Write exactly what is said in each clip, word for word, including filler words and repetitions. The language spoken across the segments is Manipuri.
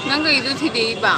ꯅꯪ ꯀꯩꯗꯨ ꯊꯤꯗꯦꯛꯏꯕ?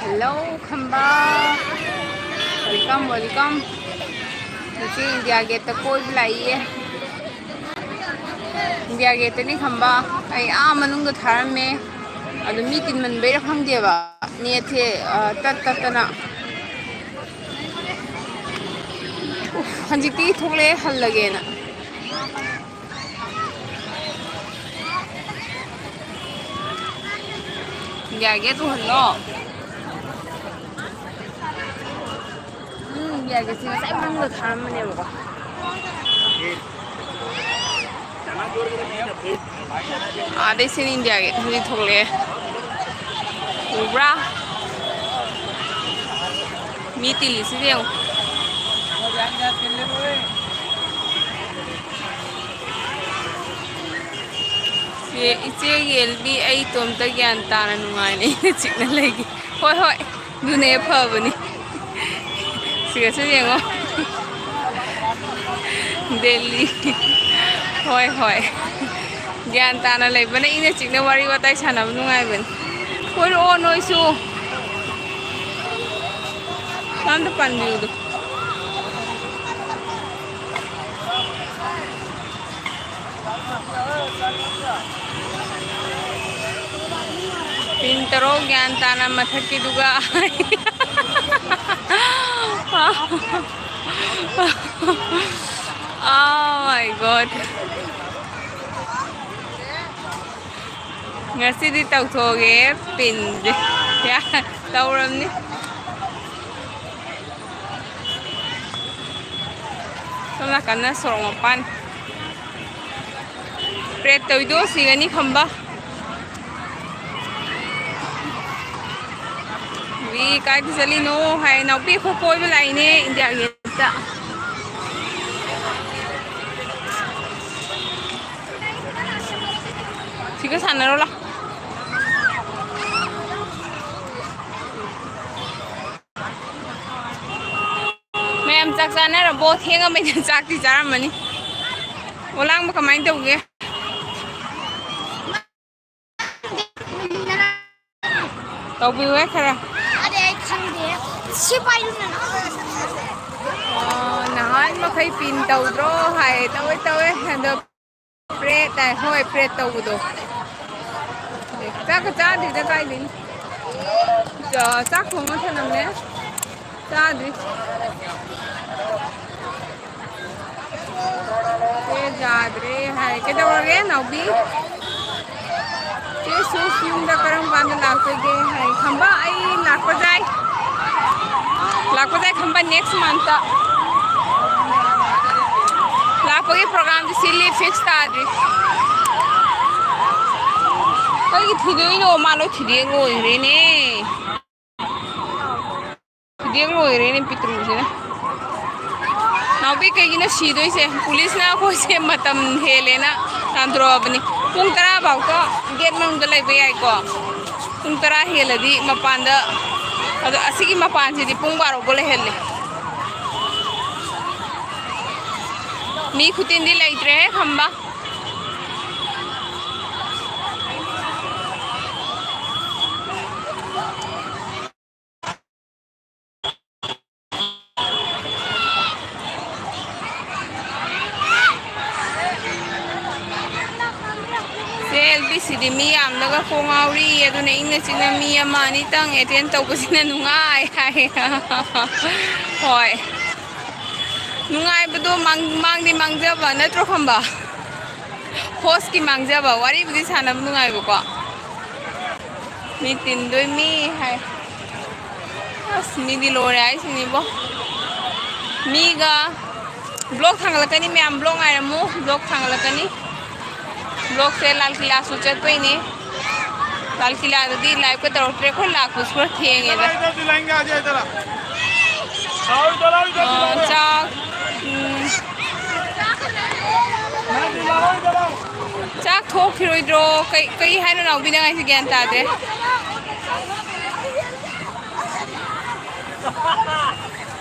Hello, ꯈꯝꯕ꯫ Welcome, welcome. ꯉꯁꯤ ꯏꯟꯗꯤꯌꯥ ꯒꯦꯠꯇ ꯀꯣꯏꯕ ꯂꯥꯛꯏꯌꯦ꯫ ꯏꯟꯗꯤꯌꯥ ꯒꯦꯠꯇꯅꯤ ꯈꯝꯕ꯫ ꯑꯩ ꯑꯥ ꯃꯅꯨꯡꯗ ꯊꯥꯔꯝꯃꯦ꯫ ꯑꯗꯨ ꯃꯤ ꯇꯤꯟꯃꯟꯕꯩꯔ ꯈꯪꯗꯦꯕ꯫ ꯅꯦꯠꯁꯦ, ꯑ, ꯇꯠ ꯇꯠꯇꯅ꯫ ꯎꯐ, ꯍꯧꯖꯤꯛꯇꯤ ꯊꯣꯛꯂꯛꯑꯦ ꯍꯜꯂꯒꯦꯅ꯫ ꯏꯟꯗꯤꯌꯥ ꯒꯦꯠ ꯎꯍꯜꯂꯣ꯫ ꯎꯝ, ꯏꯟꯗꯤꯌꯥ ꯒꯦꯠꯁꯦ ꯉꯁꯥꯏ ꯃꯅꯨꯡꯗ ꯊꯥꯔꯝꯕꯅꯦꯕꯀꯣ꯫ ꯑꯥꯗꯩ ꯁꯤꯅ ꯏꯟꯗꯤꯌꯥ ꯒꯦꯠ ꯍꯧꯖꯤꯛ ꯊꯣꯛꯂꯛꯑꯦ꯫ ꯎꯕ꯭ꯔꯥ? ꯃꯤ ꯇꯤꯜꯂꯤꯁꯤꯗꯤ ꯌꯦꯡꯉꯨ꯫ ꯏꯆꯦ, ꯏꯆꯦ ꯌꯦꯜꯕꯤ, ꯑꯩ ꯏꯇꯣꯝꯇ ꯒ꯭ꯌꯥꯟ ꯇꯥꯅ ꯅꯨꯡꯉꯥꯏꯅ ꯏꯪꯅ ꯆꯤꯛꯅ ꯂꯩꯒꯦ꯫ ꯍꯣꯏ, ꯍꯣꯏ, ꯑꯗꯨꯅꯦ ꯐꯕꯅꯤ꯫ ꯁꯤꯒꯁꯨ ꯌꯦꯡꯉꯣ꯫ ꯗꯦꯜꯂꯤ꯫ ꯍꯣꯏ, ꯍꯣꯏ꯫ ꯒ꯭ꯌꯥꯟ ꯇꯥꯅ ꯂꯩꯕꯅ ꯏꯪꯅ ꯆꯤꯛꯅ ꯋꯥꯔꯤ ꯋꯥꯇꯥꯏ ꯁꯥꯟꯅꯕ ꯅꯨꯡꯉꯥꯏꯕꯅꯤ꯫ ꯀꯣꯏꯔꯛꯑꯣ ꯅꯣꯏꯁꯨ꯫ ꯑꯝꯇ ꯄꯥꯟꯕꯤꯌꯨꯗꯣ꯫ ꯄꯤꯟ ꯇꯧꯔꯣ, ꯒ꯭ꯌꯥꯟ ꯇꯥꯅ ꯃꯊꯛꯀꯤꯗꯨꯒ꯫ Oh my God. ꯉꯁꯤꯗꯤ ꯇꯧꯊꯣꯛꯑꯒꯦ ꯄꯤꯟꯁꯦ꯫ ꯌꯥ-, ꯇꯧꯔꯝꯅꯤ꯫ ꯁꯣꯝ ꯅꯥꯀꯟꯅ ꯁꯣꯔꯣꯛ ꯃꯄꯥꯟ꯫ ꯄ꯭ꯔꯦꯠ ꯇꯧꯏꯗꯣ ꯁꯤꯒꯅꯤ ꯈꯝꯕ꯫ ꯋꯤ, ꯀꯥꯏꯗ ꯆꯠꯂꯤꯅꯣ ꯍꯥꯏ, ꯅꯥꯎꯄꯤ, ꯑꯩꯈꯣꯏ ꯀꯣꯏꯕ ꯂꯥꯛꯏꯅꯦ ꯏꯟꯗꯤꯌꯥ ꯒꯦꯠꯇ꯫ ꯁꯤꯒ ꯁꯥꯟꯅꯔꯣ ꯂꯥꯎ꯫ ꯃꯌꯥꯝ ꯆꯥꯛ ꯆꯥꯅꯔꯕꯣ? ꯊꯦꯡꯉꯝꯃꯩꯅ ꯆꯥꯛꯇꯤ ꯆꯥꯔꯝꯃꯅꯤ꯫ ꯑꯣ, ꯂꯥꯡꯕ ꯀꯃꯥꯏꯅ ꯇꯧꯒꯦ? ꯇꯧꯕꯤꯌꯨꯍꯦ ꯈꯔ꯫ ꯑꯗꯩ ꯑꯩ ꯈꯪꯗꯦ꯫ ꯁꯤ ꯄꯥꯏꯔꯨꯅꯅ꯫ ꯑꯣ, ꯅꯍꯥꯟ ꯃꯈꯩ ꯄꯤꯟ ꯇꯧꯗ꯭ꯔꯣ ꯍꯥꯏ꯫ ꯇꯧꯋꯦ, ꯇꯧꯋꯦ꯫ ꯑꯗꯣ ꯄ꯭ꯔꯦ ꯇꯥꯏ꯫ ꯍꯣꯏ, ꯄ꯭ꯔꯦ ꯇꯧꯕꯗꯣ꯫ ꯆꯥꯛꯀ ꯆꯥꯗ꯭ꯔꯤꯗ ꯀꯥꯏꯗꯩꯅꯣ꯫ ꯆꯥ-, ꯆꯥꯛ ꯊꯣꯡꯉ ꯊꯅꯝꯃꯦ꯫ ꯆꯥꯗ꯭ꯔꯤ꯫ ꯆꯦ ꯌꯥꯗ꯭ꯔꯦ ꯍꯥꯏ꯫ ꯀꯩꯗꯧꯔꯒꯦ, ꯅꯥꯎꯕꯤ? ꯆꯦ ꯁꯨꯁ ꯌꯨꯝꯗ ꯀꯔꯝ ꯀꯥꯟꯗ ꯂꯥꯛꯇꯣꯏꯒꯦ ꯍꯥꯏ꯫ ꯈꯝꯕ, ꯑꯩ ꯂꯥꯛꯄ ꯌꯥꯏ꯫ ꯂꯥꯛꯄ ꯌꯥꯏ, ꯈꯝꯕ, next month ꯇ꯫ ꯂꯥꯛꯄꯒꯤ program ꯗꯤ ꯁꯤꯜꯂꯤ, fix ꯇꯥꯗ꯭ꯔꯤ꯫ ꯀꯩꯒꯤ ꯊꯤꯗꯣꯏꯅꯣ? ꯃꯥ ꯂꯣꯏ ꯊꯤꯗꯦꯛ ꯂꯣꯏꯈ꯭ꯔꯦꯅꯦ꯫ ꯊꯨꯗꯦꯛ ꯂꯣꯏꯔꯦꯅꯦ ꯄꯤꯇ꯭ꯔꯨꯁꯤꯅ꯫ ꯅꯥꯎꯕꯤ ꯀꯩꯒꯤꯅꯣ ꯁꯤꯗꯣꯏꯁꯦ? ꯄꯨꯂꯤꯁꯅ ꯑꯩꯈꯣꯏꯁꯦ ꯃꯇꯝ ꯍꯦꯜꯂꯦꯅ ꯇꯥꯟꯊꯣꯔꯛꯑꯕꯅꯤ꯫ ꯄꯨꯡ ꯇꯔꯥ ꯐꯥꯎꯗ gate ꯃꯅꯨꯡꯗ ꯂꯩꯕ ꯌꯥꯏꯀꯣ꯫ ꯄꯨꯡ ꯇꯔꯥ ꯍꯦꯜꯂꯗꯤ ꯃꯄꯥꯟꯗ, ꯑꯗꯣ ꯑꯁꯤꯒꯤ ꯃꯄꯥꯟꯁꯤꯗꯤ ꯄꯨꯡ ꯕꯥꯔꯣ ꯐꯥꯎ ꯂꯩꯍꯜꯂꯦ꯫ ꯃꯤ ꯈꯨꯇꯤꯟꯗꯤ ꯂꯩꯇ꯭ꯔꯦꯍꯦ ꯈꯝꯕ꯫ ꯆꯦ ꯑꯦꯜ ꯕꯤ ꯁꯤꯗꯤ ꯃꯤ ꯌꯥꯝꯅꯒ ꯀꯣꯛ ꯉꯥꯎꯔꯤ, ꯑꯗꯨꯅ ꯏꯪꯅ ꯆꯤꯛꯅ ꯃꯤ ꯑꯃ ꯑꯅꯤꯇꯪ attend ꯇꯧꯕꯁꯤꯅ ꯅꯨꯡꯉꯥꯏ ꯍꯥꯏ꯫ ꯍꯣꯏ, ꯅꯨꯡꯉꯥꯏꯕꯗꯣ ꯃꯥꯡ-, ꯃꯥꯡꯗꯤ ꯃꯥꯡꯖꯕ ꯅꯠꯇ꯭ꯔꯣ ꯈꯝꯕ? Host ꯀꯤ ꯃꯥꯡꯖꯕ, ꯋꯥꯔꯤꯕꯨꯗꯤ ꯁꯥꯟꯅꯕ ꯅꯨꯡꯉꯥꯏꯕꯀꯣ꯫ ꯃꯤ ꯇꯤꯟꯗꯣꯏ ꯃꯤ ꯍꯥꯏ꯫ ꯑꯁ, ꯃꯤꯗꯤ ꯂꯣꯏꯔꯦ ꯍꯥꯏꯁꯤꯅꯤꯕꯣ꯫ ꯃꯤꯒ vlog ꯊꯥꯡꯒꯠꯂꯛꯀꯅꯤ ꯃꯌꯥꯝ, vlog ꯉꯥꯏꯔꯝꯃꯨ, vlog ꯊꯥꯡꯒꯠꯂꯛꯀꯅꯤ꯫ Vlog ꯁꯦ ꯂꯥꯜ ꯀꯤꯂꯥꯁꯨ ꯆꯠꯇꯣꯏꯅꯦ꯫ ꯂꯥꯜ ꯀꯤꯂꯥꯗꯗꯤ live ꯀ ꯇꯧꯔꯛꯇ꯭ꯔꯦ, ꯑꯩꯈꯣꯏ ꯂꯥꯛꯄꯁꯨ ꯈꯔ ꯊꯦꯡꯉꯦꯗ꯫ ꯑ, ꯆꯥꯛ, ꯎꯝ, ꯆꯥꯛ ꯊꯣꯛꯈꯤꯔꯣꯏꯗ꯭ꯔꯣ? ꯀꯩ, ꯀꯩ ꯍꯥꯏꯅꯣ ꯅꯥꯎꯕꯤ ꯅꯪ ꯍꯥꯏꯁꯦ? ꯒ꯭ꯌꯥꯟ ꯇꯥꯗꯦ꯫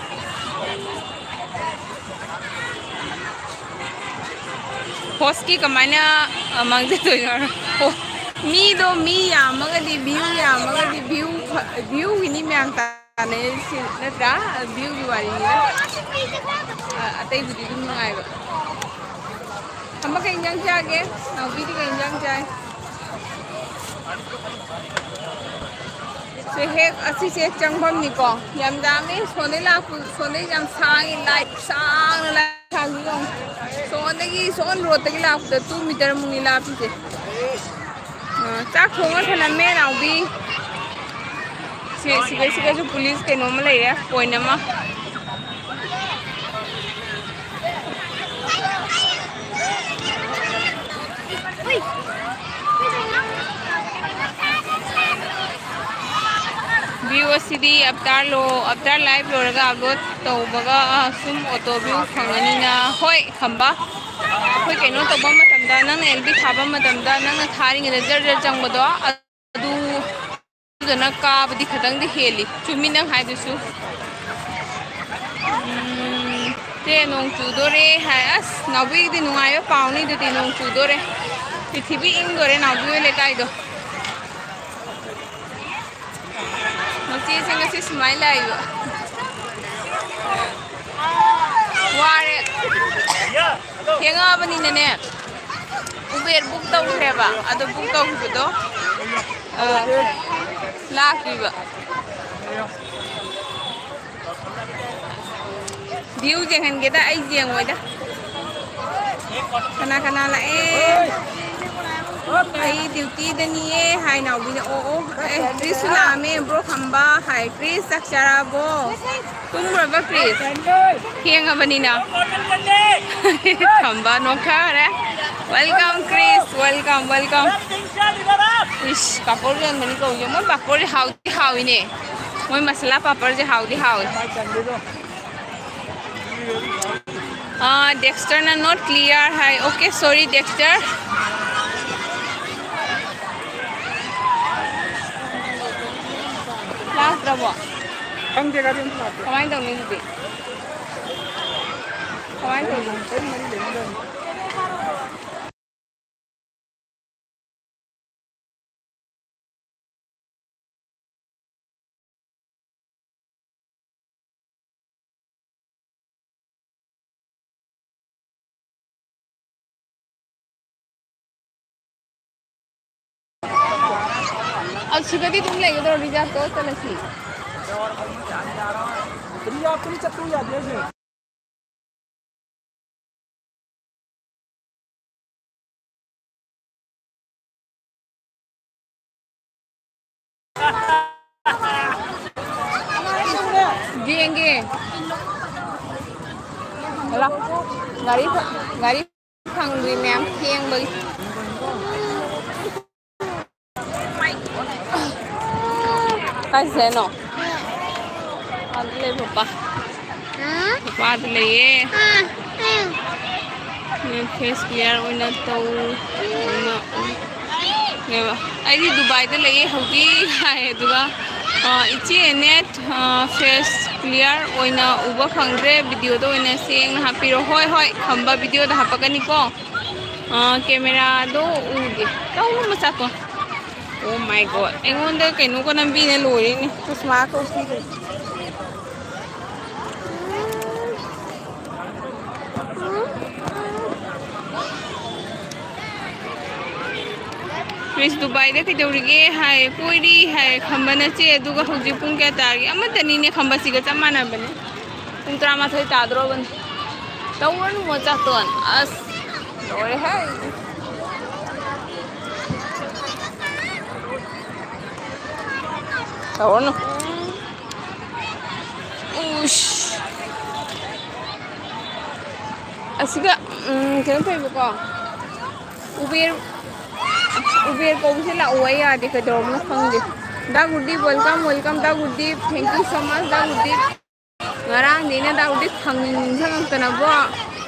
Host ꯀꯤ ꯀꯃꯥꯏꯅ, ꯑ, ꯃꯥꯡꯖꯗꯣꯏꯅꯣ? ꯑꯣ, ꯃꯤꯗꯣ, ꯃꯤ ꯌꯥꯝꯃꯒꯗꯤ, view ꯌꯥꯝꯃꯒꯗꯤ, view ꯐ-, view ꯒꯤꯅꯤ ꯃꯌꯥꯝ ꯇꯥ-, ꯇꯥꯟꯅꯩꯁꯤ ꯅꯠꯇ꯭ꯔꯥ? ꯚ꯭ꯌꯨꯒꯤ ꯋꯥꯔꯤꯅꯤꯗ꯫ ꯑ, ꯑꯇꯩꯕꯨꯗꯤ ꯑꯗꯨꯝ ꯅꯨꯡꯉꯥꯏꯕ꯫ ꯑꯃ ꯀꯩ ꯏꯟꯖꯥꯡ ꯆꯥꯒꯦ? ꯅꯥꯎꯕꯤꯗꯤ ꯀꯩ ꯏꯟꯖꯥꯡ ꯆꯥꯏ? ꯁꯦ ꯍꯦꯛ, ꯑꯁꯤꯁꯦ ꯍꯦꯛ ꯆꯪꯐꯝꯅꯤꯀꯣ꯫ ꯌꯥꯝ ꯌꯥꯝꯃꯦ꯫ ꯁꯣꯟꯗꯩ ꯂꯥꯛꯄ, ꯁꯣꯟꯗꯩ ꯌꯥꯝ ꯁꯥꯡꯉꯤ꯫ ꯂꯥꯏ ꯁꯥꯡꯅ ꯂꯥꯏ ꯁꯥꯡꯉꯤ ꯌꯦꯡꯉꯨ꯫ ꯁꯣꯟꯗꯒꯤ, ꯁꯣꯟ ꯔꯣꯗꯇꯒꯤ ꯂꯥꯛꯄꯗ ꯇꯨ ꯃꯤꯇꯔ ꯃꯨꯛꯅꯤ ꯂꯥꯞꯄꯤꯁꯦ꯫ ꯑ, ꯆꯥꯛ ꯊꯣꯡꯉ ꯊꯅꯝꯃꯦ ꯅꯥꯎꯕꯤ꯫ ꯁꯤ, ꯁꯤꯗꯩꯁꯤꯗꯁꯨ ꯄꯨꯂꯤꯁ ꯀꯩꯅꯣꯝꯃ ꯂꯩꯔꯦ, ꯄꯣꯏꯟ ꯑꯃ꯫ ꯚ꯭ꯌꯨ ꯑꯁꯤꯗꯤ ꯑꯕꯇꯥꯔ ꯂꯣ-, ꯑꯕꯇꯥꯔ ꯂꯥꯏꯚ ꯂꯣꯏꯔꯒ ꯑꯞꯂꯣꯗ ꯇꯧꯕꯒ, ꯑ, ꯁꯨꯝ ꯑꯣꯇꯣ ꯚ꯭ꯌꯨ ꯐꯪꯉꯅꯤꯅ꯫ ꯍꯣꯏ, ꯈꯝꯕ꯫ ꯑꯩꯈꯣꯏ ꯀꯩꯅꯣ ꯇꯧꯕ ꯃꯇꯝꯗ, ꯅꯪꯅ ꯑꯦꯜ ꯕꯤ ꯊꯥꯕ ꯃꯇꯝꯗ, ꯅꯪꯅ ꯊꯥꯔꯤꯉꯩꯗ ꯖꯔ ꯖꯔ ꯆꯪꯕꯗꯣ, ꯑꯗꯨ ꯑꯗꯨꯗꯨꯅ ꯀꯥꯕꯗꯤ ꯈꯇꯪꯗꯤ ꯍꯦꯜꯂꯤ꯫ ꯆꯨꯝꯃꯤ ꯅꯪ ꯍꯥꯏꯗꯨꯁꯨ꯫ ꯎꯝ, ꯁꯦ ꯅꯣꯡ ꯆꯨꯗꯣꯔꯦ ꯍꯥꯏ꯫ ꯑꯁ, ꯅꯥꯎꯕꯤꯒꯤꯗꯤ ꯅꯨꯡꯉꯥꯏꯕ ꯄꯥꯎꯅꯤ ꯑꯗꯨꯗꯤ, ꯅꯣꯡ ꯆꯨꯗꯣꯔꯦ꯫ ꯄ꯭ꯔꯤꯊꯤꯕꯤ ꯏꯪꯗꯣꯔꯦ ꯅꯥꯎꯕꯤ ꯍꯣꯏ ꯂꯩꯀꯥꯏꯗꯣ꯫ ꯃꯆꯦꯁꯦ ꯉꯁꯤ ꯁꯨꯃꯥꯏꯅ ꯂꯥꯛꯏꯕ꯫ ꯋꯥꯔꯦ꯫ ꯊꯦꯡꯉꯛꯑꯕꯅꯤꯅꯅꯦ, ꯎꯕꯦꯔ ꯕꯨꯛ ꯇꯧꯈ꯭ꯔꯦꯕ꯫ ꯑꯗꯣ ꯕꯨꯛ ꯇꯧꯈꯤꯕꯗꯣ, ꯑ, ꯂꯥꯛꯇ꯭ꯔꯤꯕ꯫ ꯚ꯭ꯌꯨ ꯌꯦꯡꯍꯟꯒꯦꯗ, ꯑꯩ ꯌꯦꯡꯉꯣꯏꯗ꯫ ꯀꯅꯥ ꯀꯅꯥ ꯂꯥꯛꯑꯦ? ꯑꯩ ꯗ꯭ꯌꯨꯇꯤꯗꯅꯤꯌꯦ ꯍꯥꯏ ꯅꯥꯎꯕꯤꯅ꯫ ꯑꯣ, ꯑꯣ, ꯑꯦ, ꯀ꯭ꯔꯤꯁꯁꯨ ꯂꯥꯛꯑꯝꯃꯦ, ꯕ꯭ꯔꯣ ꯈꯝꯕ ꯍꯥꯏ꯫ ꯀ꯭ꯔꯤꯁ, ꯆꯥꯛ ꯆꯥꯔꯕꯣ? ꯇꯨꯝꯈ꯭ꯔꯕ ꯀ꯭ꯔꯤꯁ? ꯊꯦꯡꯉꯕꯅꯤꯅ꯫ ꯈꯝꯕ ꯅꯣꯛꯊꯈ꯭ꯔꯦ꯫ Welcome, ꯀ꯭ꯔꯤꯁ, welcome, welcome꯫ ꯏꯁ, ꯄꯥꯄꯣꯔ ꯌꯣꯟꯕꯅꯤ ꯀꯧꯏꯁꯦ꯫ ꯃꯣꯏ ꯄꯥꯄꯣꯔꯁꯦ ꯍꯥꯎꯗꯤ ꯍꯥꯎꯏꯅꯦ꯫ ꯃꯣꯏ ꯃꯁꯥꯂꯥ ꯄꯥꯄꯔꯁꯦ ꯍꯥꯎꯗꯤ ꯍꯥꯎꯏ꯫ ꯑꯥ, ꯗꯦꯛꯁꯇꯔꯅ not clear high. Okay, sorry, ꯗꯦꯛꯁꯇꯔ꯫ ꯂꯥꯛꯇ꯭ꯔꯕꯣ? ꯈꯪꯗꯦ, ꯒꯥꯔꯤ ꯑꯝꯇ ꯂꯥꯛꯇꯦ꯫ ꯀꯃꯥꯏꯅ ꯇꯧꯅꯤ ꯑꯗꯨꯗꯤ? ꯀꯃꯥꯏꯅ ꯇꯧꯅꯤ? ꯁꯤꯗꯗꯤ ꯑꯗꯨꯝ ꯂꯩꯒꯗ꯭ꯔꯣ? ꯔꯤꯖꯥꯕꯇ ꯆꯠꯂꯁꯤ꯫ ꯔꯤꯖꯥꯕꯇꯗꯤ ꯆꯠꯄ ꯌꯥꯗꯦ ꯍꯧꯖꯤꯛ꯫ ꯌꯦꯡꯒꯦ꯫ ꯍꯜꯂꯣ꯫ ꯒꯥꯔꯤ ꯐ-, ꯒꯥꯔꯤ ꯐꯪꯗ꯭ꯔꯤ ꯃꯌꯥꯝ ꯊꯦꯡꯕꯒꯤ꯫ ꯀꯥꯏ ꯆꯠꯁꯦ ꯍꯥꯏꯅꯣ? ꯑꯥꯗ ꯂꯩ ꯄꯄꯥ꯫ ꯄꯄꯥ ꯑꯥꯗ ꯂꯩꯌꯦ꯫ ꯅꯪ face clear ꯑꯣꯏꯅ ꯇꯧ꯫ ꯑꯣꯏꯅ ꯎ-, ꯀꯩꯕ? ꯑꯩꯗꯤ ꯗꯨꯕꯥꯏꯗ ꯂꯩꯌꯦ ꯍꯧꯖꯤꯛ ꯍꯥꯏ꯫ ꯑꯗꯨꯒ, ꯑ, ꯏꯆꯦ ꯅꯦꯠ, ꯑ, face clear ꯑꯣꯏꯅ ꯎꯕ ꯐꯪꯗ꯭ꯔꯦ, videoꯗ ꯑꯣꯏꯅ ꯁꯦꯡꯅ ꯍꯥꯞꯄꯤꯔꯣ꯫ ꯍꯣꯏ, ꯍꯣꯏ, ꯈꯝꯕ videoꯗ ꯍꯥꯞꯄꯛꯀꯅꯤꯀꯣ꯫ ꯑ, cameraꯗꯣ ꯎꯗꯦ꯫ ꯇꯧꯅꯨ ꯃꯆꯥꯀꯣ꯫ Oh my God꯫ ꯑꯩꯉꯣꯟꯗ ꯀꯩꯅꯣꯒ ꯅꯝꯕꯤꯅ ꯂꯣꯏꯔꯦꯅꯦ꯫ ꯆꯁꯃꯥꯒ ꯎꯞꯄꯤꯗꯣ꯫ ꯃꯤꯁ ꯗꯨꯕꯥꯏꯗ ꯀꯩꯗꯧꯔꯤꯒꯦ ꯍꯥꯏ, ꯀꯣꯏꯔꯤ ꯍꯥꯏ ꯈꯝꯕ ꯅꯆꯦ, ꯑꯗꯨꯒ ꯍꯧꯖꯤꯛ ꯄꯨꯡ ꯀꯌꯥ ꯇꯥꯔꯒꯦ? ꯑꯃꯠꯇꯅꯤꯅꯦ ꯈꯝꯕꯁꯤꯒ ꯆꯞ ꯃꯥꯟꯅꯕꯅꯦ꯫ ꯄꯨꯡ ꯇꯔꯥꯃꯥꯊꯣꯏ ꯇꯥꯗ꯭ꯔꯣꯕꯅꯤ꯫ ꯇꯧꯔꯅꯨ ꯃꯣꯆꯥꯇꯣꯟ꯫ ꯑꯁ, ꯂꯣꯏꯔꯦꯍꯦ꯫ ꯇꯧꯔꯅꯨ꯫ ꯎꯁ꯫ ꯑꯁꯤꯒ, ꯎꯝ, ꯀꯩꯅꯣ ꯇꯧꯋꯦꯕꯀꯣ꯫ ꯎꯕꯦꯔ, ꯎꯕꯦꯔ ꯀꯧꯕꯁꯦ ꯂꯥꯛꯑꯣ ꯍꯥꯏ ꯌꯥꯗꯦ, ꯀꯩꯗꯧꯔꯕꯅꯣ ꯈꯪꯗꯦ꯫ ꯗꯥ ꯒꯨꯔꯗꯤꯞ, welcome, welcome, the ꯒꯨꯔꯗꯤꯞ, thank you so much, ꯗꯥ ꯒꯨꯔꯗꯤꯞ꯫ ꯉꯔꯥꯡꯗꯤ ꯑꯩꯅ ꯗꯥ ꯒꯨꯔꯗꯤꯞ ꯐꯪꯅꯤꯡ ꯅꯤꯡꯁꯤꯡꯉꯛꯇꯅꯕꯣ,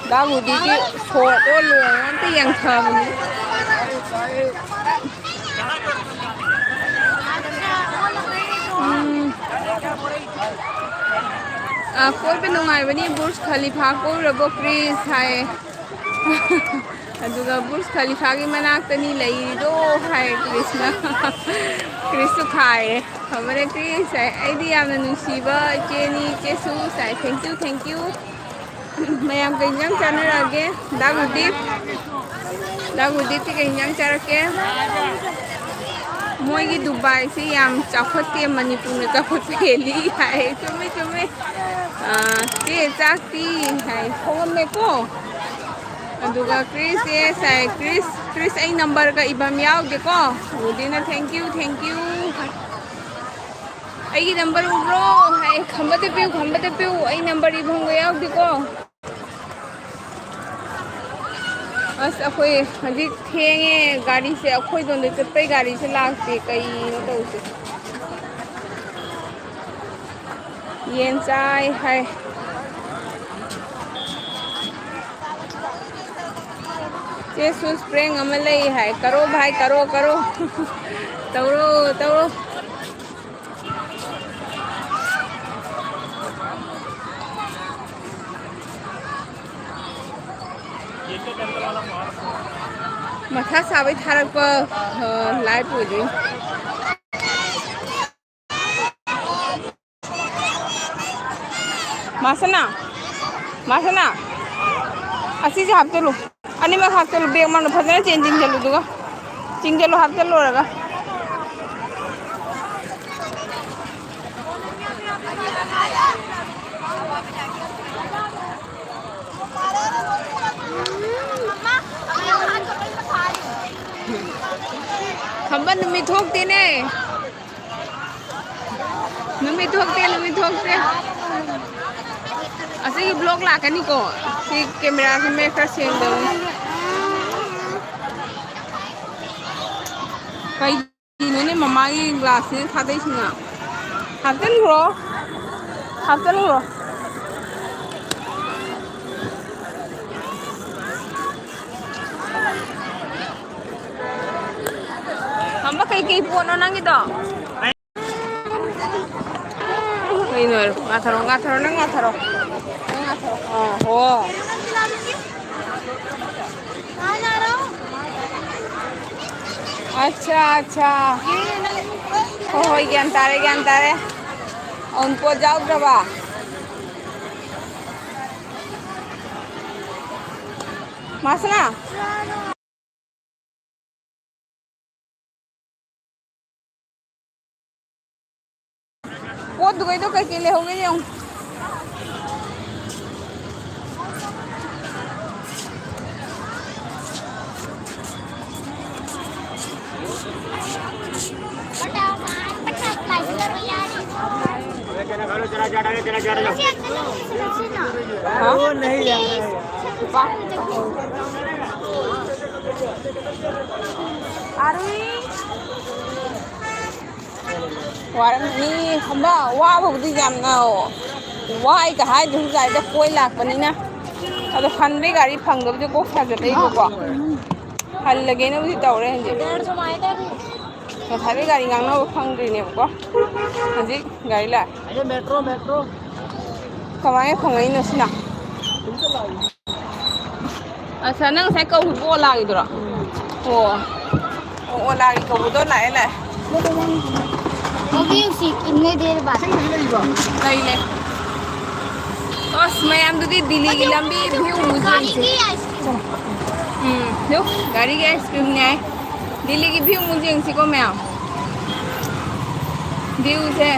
ꯗꯥ ꯒꯨꯔꯗꯤꯞꯀꯤ ꯁꯣꯔꯠꯂꯣ ꯂꯣꯡꯂꯣ ꯑꯝꯇ ꯌꯦꯡꯊꯕꯅꯤ꯫ ꯎꯝ꯫ ꯑ, ꯀꯣꯏꯕ ꯅꯨꯡꯉꯥꯏꯕꯅꯤ, ꯕꯨꯔꯖ ꯈꯂꯤꯐꯥ ꯀꯣꯏꯔꯨꯔꯕꯣ, ꯀ꯭ꯔꯤꯁ ꯍꯥꯏꯌꯦ꯫ ꯑꯗꯨꯒ ꯕꯨꯔꯖ ꯈꯂꯤꯐꯥꯒꯤ ꯃꯅꯥꯛꯇꯅꯤ ꯂꯩꯔꯤꯗꯣ ꯍꯥꯏ ꯀ꯭ꯔꯤꯁꯅ꯫ ꯀ꯭ꯔꯤꯁꯁꯨ ꯈꯥꯏꯔꯦ꯫ ꯐꯕꯅꯦ ꯀ꯭ꯔꯤꯁ ꯍꯥꯏ꯫ ꯑꯩꯗꯤ ꯌꯥꯝꯅ ꯅꯨꯡꯁꯤꯕ ꯏꯆꯦꯅꯤ, ꯏꯆꯦꯁꯨ ꯍꯥꯏ꯫ Thank you, thank you꯫ ꯃꯌꯥꯝ ꯀꯩ ꯏꯟꯖꯥꯡ ꯆꯥꯅꯔꯛꯑꯒꯦ? ꯗꯥ ꯒꯨꯔꯗꯤꯞ? ꯗꯥ ꯒꯨꯔꯗꯤꯞꯇꯤ ꯀꯩ ꯏꯟꯖꯥꯡ ꯆꯥꯔꯛꯀꯦ? ꯃꯣꯏꯒꯤ ꯗꯨꯕꯥꯏꯁꯤ ꯌꯥꯝ ꯆꯥꯎꯈꯠꯇꯦ, ꯃꯅꯤꯄꯨꯔꯅ ꯆꯥꯎꯈꯠꯄ ꯍꯦꯜꯂꯤ ꯍꯥꯏ꯫ ꯆꯨꯝꯃꯦ, ꯆꯨꯝꯃꯦ꯫ ꯑꯥ, ꯆꯦ, ꯆꯥꯛꯇꯤ ꯍꯥꯏ꯫ ꯊꯣꯡꯉꯝꯃꯦꯀꯣ꯫ ꯑꯗꯨꯒ ꯀ꯭ꯔꯤꯁ, ꯌꯦꯁ ꯍꯥꯏ꯫ ꯀ꯭ꯔꯤꯁ, ꯀ꯭ꯔꯤꯁ, ꯑꯩ ꯅꯝꯕꯔꯒ ꯏꯕꯝ ꯌꯥꯎꯗꯦꯀꯣ꯫ ꯎꯗꯦꯅ, thank you, thank you꯫ ꯑꯩꯒꯤ ꯅꯝꯕꯔ ꯎꯕ꯭ꯔꯣ ꯍꯥꯏ꯫ ꯈꯝꯕꯗ ꯄꯤꯌꯨ, ꯈꯝꯕꯗ ꯄꯤꯌꯨ, ꯑꯩ ꯅꯝꯕꯔ ꯏꯕꯝꯒ ꯌꯥꯎꯗꯦꯀꯣ꯫ ꯑꯁ, ꯑꯩꯈꯣꯏ ꯍꯧꯖꯤꯛ ꯊꯦꯡꯉꯦ꯫ ꯒꯥꯔꯤꯁꯦ, ꯑꯩꯈꯣꯏꯗꯣꯝꯗ ꯆꯠꯄꯩ ꯒꯥꯔꯤꯁꯦ ꯂꯥꯛꯇꯦ꯫ ꯀꯩꯅꯣ ꯇꯧꯁꯦ? ꯌꯦꯟ ꯆꯥꯏ ꯍꯥꯏ꯫ ꯆꯦ, ꯁꯨꯁ ꯄ꯭ꯔꯦꯡ ꯑꯃ ꯂꯩ ꯍꯥꯏ꯫ ꯀꯔꯣ ꯚꯥꯏ, ꯀꯔꯣ, ꯀꯔꯣ꯫ ꯇꯧꯔꯣ, ꯇꯧꯔꯣ꯫ ꯃꯊꯥ ꯁꯥꯕꯩ ꯊꯥꯔꯛꯄ, ꯑ, ꯂꯥꯏꯐ ꯑꯣꯏꯗꯣꯏꯅꯤ꯫ ꯃꯥꯁꯅꯥ, ꯃꯥꯁꯅꯥ, ꯑꯁꯤꯁꯦ ꯍꯥꯞꯆꯜꯂꯨ, ꯑꯅꯤꯃꯛ ꯍꯥꯞꯆꯜꯂꯨ, ꯕꯦꯒ ꯃꯅꯨꯡꯗ ꯐꯖꯅ ꯆꯦꯟ, ꯆꯤꯡꯁꯤꯜꯂꯨ, ꯑꯗꯨꯒ ꯆꯤꯡꯁꯤꯜꯂꯨ, ꯍꯥꯞꯆꯜꯂꯨꯔꯒ꯫ ꯈꯝꯕ, ꯅꯨꯃꯤꯠ ꯊꯣꯛꯇꯦꯅꯦ꯫ ꯅꯨꯃꯤꯠ ꯊꯣꯛꯇꯦ, ꯅꯨꯃꯤꯠ ꯊꯣꯛꯇꯦ꯫ ꯑꯁꯤꯒꯤ ꯕ꯭ꯂꯣꯛ ꯂꯥꯛꯀꯅꯤꯀꯣ꯫ ꯁꯤ ꯀꯦꯃꯦꯔꯥꯁꯤ ꯃꯌꯦꯛ ꯈꯔ ꯁꯦꯡꯗꯕꯅꯤ꯫ ꯀꯩꯒꯤꯅꯣꯅꯦ ꯃꯃꯥꯒꯤ ꯒ꯭ꯂꯥꯁꯁꯤꯅ ꯊꯥꯗꯩꯁꯤꯅ? ꯍꯥꯞꯆꯤꯟꯈ꯭ꯔꯣ, ꯍꯥꯞꯆꯤꯟꯈ꯭ꯔꯣ꯫ ꯈꯝꯕ, ꯀꯩꯀꯩ ꯄꯣꯠꯅꯣ ꯅꯪꯒꯤꯗꯣ? ꯀꯩꯅꯣ? ꯉꯥꯊꯔꯣ, ꯉꯥꯊꯔꯣ, ꯅꯪ ꯉꯥꯊꯔꯣ꯫ ꯅꯪ ꯉꯥꯊꯔꯣ꯫ ꯑꯥ, ꯍꯣ꯫ ꯑꯠꯆꯥ, ꯑꯠꯆꯥ꯫ ꯍꯣꯏ, ꯍꯣꯏ, ꯒ꯭ꯌꯥꯟ ꯇꯥꯔꯦ, ꯒ꯭ꯌꯥꯟ ꯇꯥꯔꯦ꯫ ꯑꯎꯟꯄꯣꯠ ꯌꯥꯎꯗ꯭ꯔꯕ? ꯃꯥꯁꯅꯥ? ꯑꯗꯨꯒꯩꯗꯣ ꯀꯩꯀꯩ ꯂꯩꯍꯧꯒꯦ ꯌꯦꯡꯉꯨ꯫ ꯋꯥꯔꯝꯅꯤ ꯈꯝꯕ, ꯋꯥꯕꯕꯨꯗꯤ ꯌꯥꯝꯅ ꯋꯥꯏꯒ ꯍꯥꯏꯗ꯭ꯔꯁꯨ ꯌꯥꯏꯗ, ꯀꯣꯏ ꯂꯥꯛꯄꯅꯤꯅ꯫ ꯑꯗꯣ ꯍꯟꯕꯩ ꯒꯥꯔꯤ ꯐꯪꯗꯕꯁꯦ ꯀꯣꯛ ꯁꯥꯖꯜꯂꯛꯏꯕꯀꯣ꯫ ꯍꯜꯂꯒꯦꯅꯕꯨꯗꯤ ꯇꯧꯔꯦ ꯍꯧꯖꯤꯛ꯫ ꯉꯁꯥꯏꯗꯩ ꯒꯥꯔꯤ ꯉꯥꯡꯅꯕ ꯐꯪꯗ꯭ꯔꯤꯅꯦꯕꯀꯣ꯫ ꯍꯧꯖꯤꯛ ꯒꯥꯔꯤ ꯂꯥꯛꯑꯦ꯫ ꯀꯃꯥꯏꯅ ꯐꯪꯉꯛꯏꯅꯣ ꯁꯤꯅ? ꯑꯁ, ꯅꯪ ꯉꯁꯥꯏ ꯀꯧꯈꯤꯕ ꯑꯣꯂꯥꯒꯤꯗꯨꯔꯣ? ꯑꯣ꯫ ꯑꯣ, ꯑꯣꯂꯥꯒꯤ ꯀꯧꯕꯗꯣ ꯂꯥꯛꯑꯦ, ꯂꯥꯛꯑꯦ꯫ ꯑꯣ, ꯃ꯭ꯌꯨꯖꯤꯛ ꯏꯟꯅꯗꯦ ꯕꯥ꯫ ꯂꯩ, ꯂꯩ꯫ ꯑꯁ, ꯃꯌꯥꯝꯗꯨꯗꯤ ꯗꯤꯜꯂꯤꯒꯤ ꯂꯝꯕꯤ ꯚ꯭ꯌꯨ ꯑꯃꯨꯛ ꯌꯦꯡꯁꯦ꯫ ꯒꯥꯔꯤꯒꯤ ꯑꯥꯏꯁ ꯀ꯭ꯔꯤꯝ꯫ ꯎꯝ, ꯌꯣ, ꯒꯥꯔꯤꯒꯤ ꯑꯥꯏꯁ ꯀ꯭ꯔꯤꯝꯅꯦ ꯍꯥꯏ꯫ ꯗꯤꯜꯂꯤꯒꯤ ꯚ꯭ꯌꯨ ꯑꯃꯨꯛ ꯌꯦꯡꯁꯤꯀꯣ, ꯃꯌꯥꯝ꯫ ꯚ꯭ꯌꯨꯁꯦ,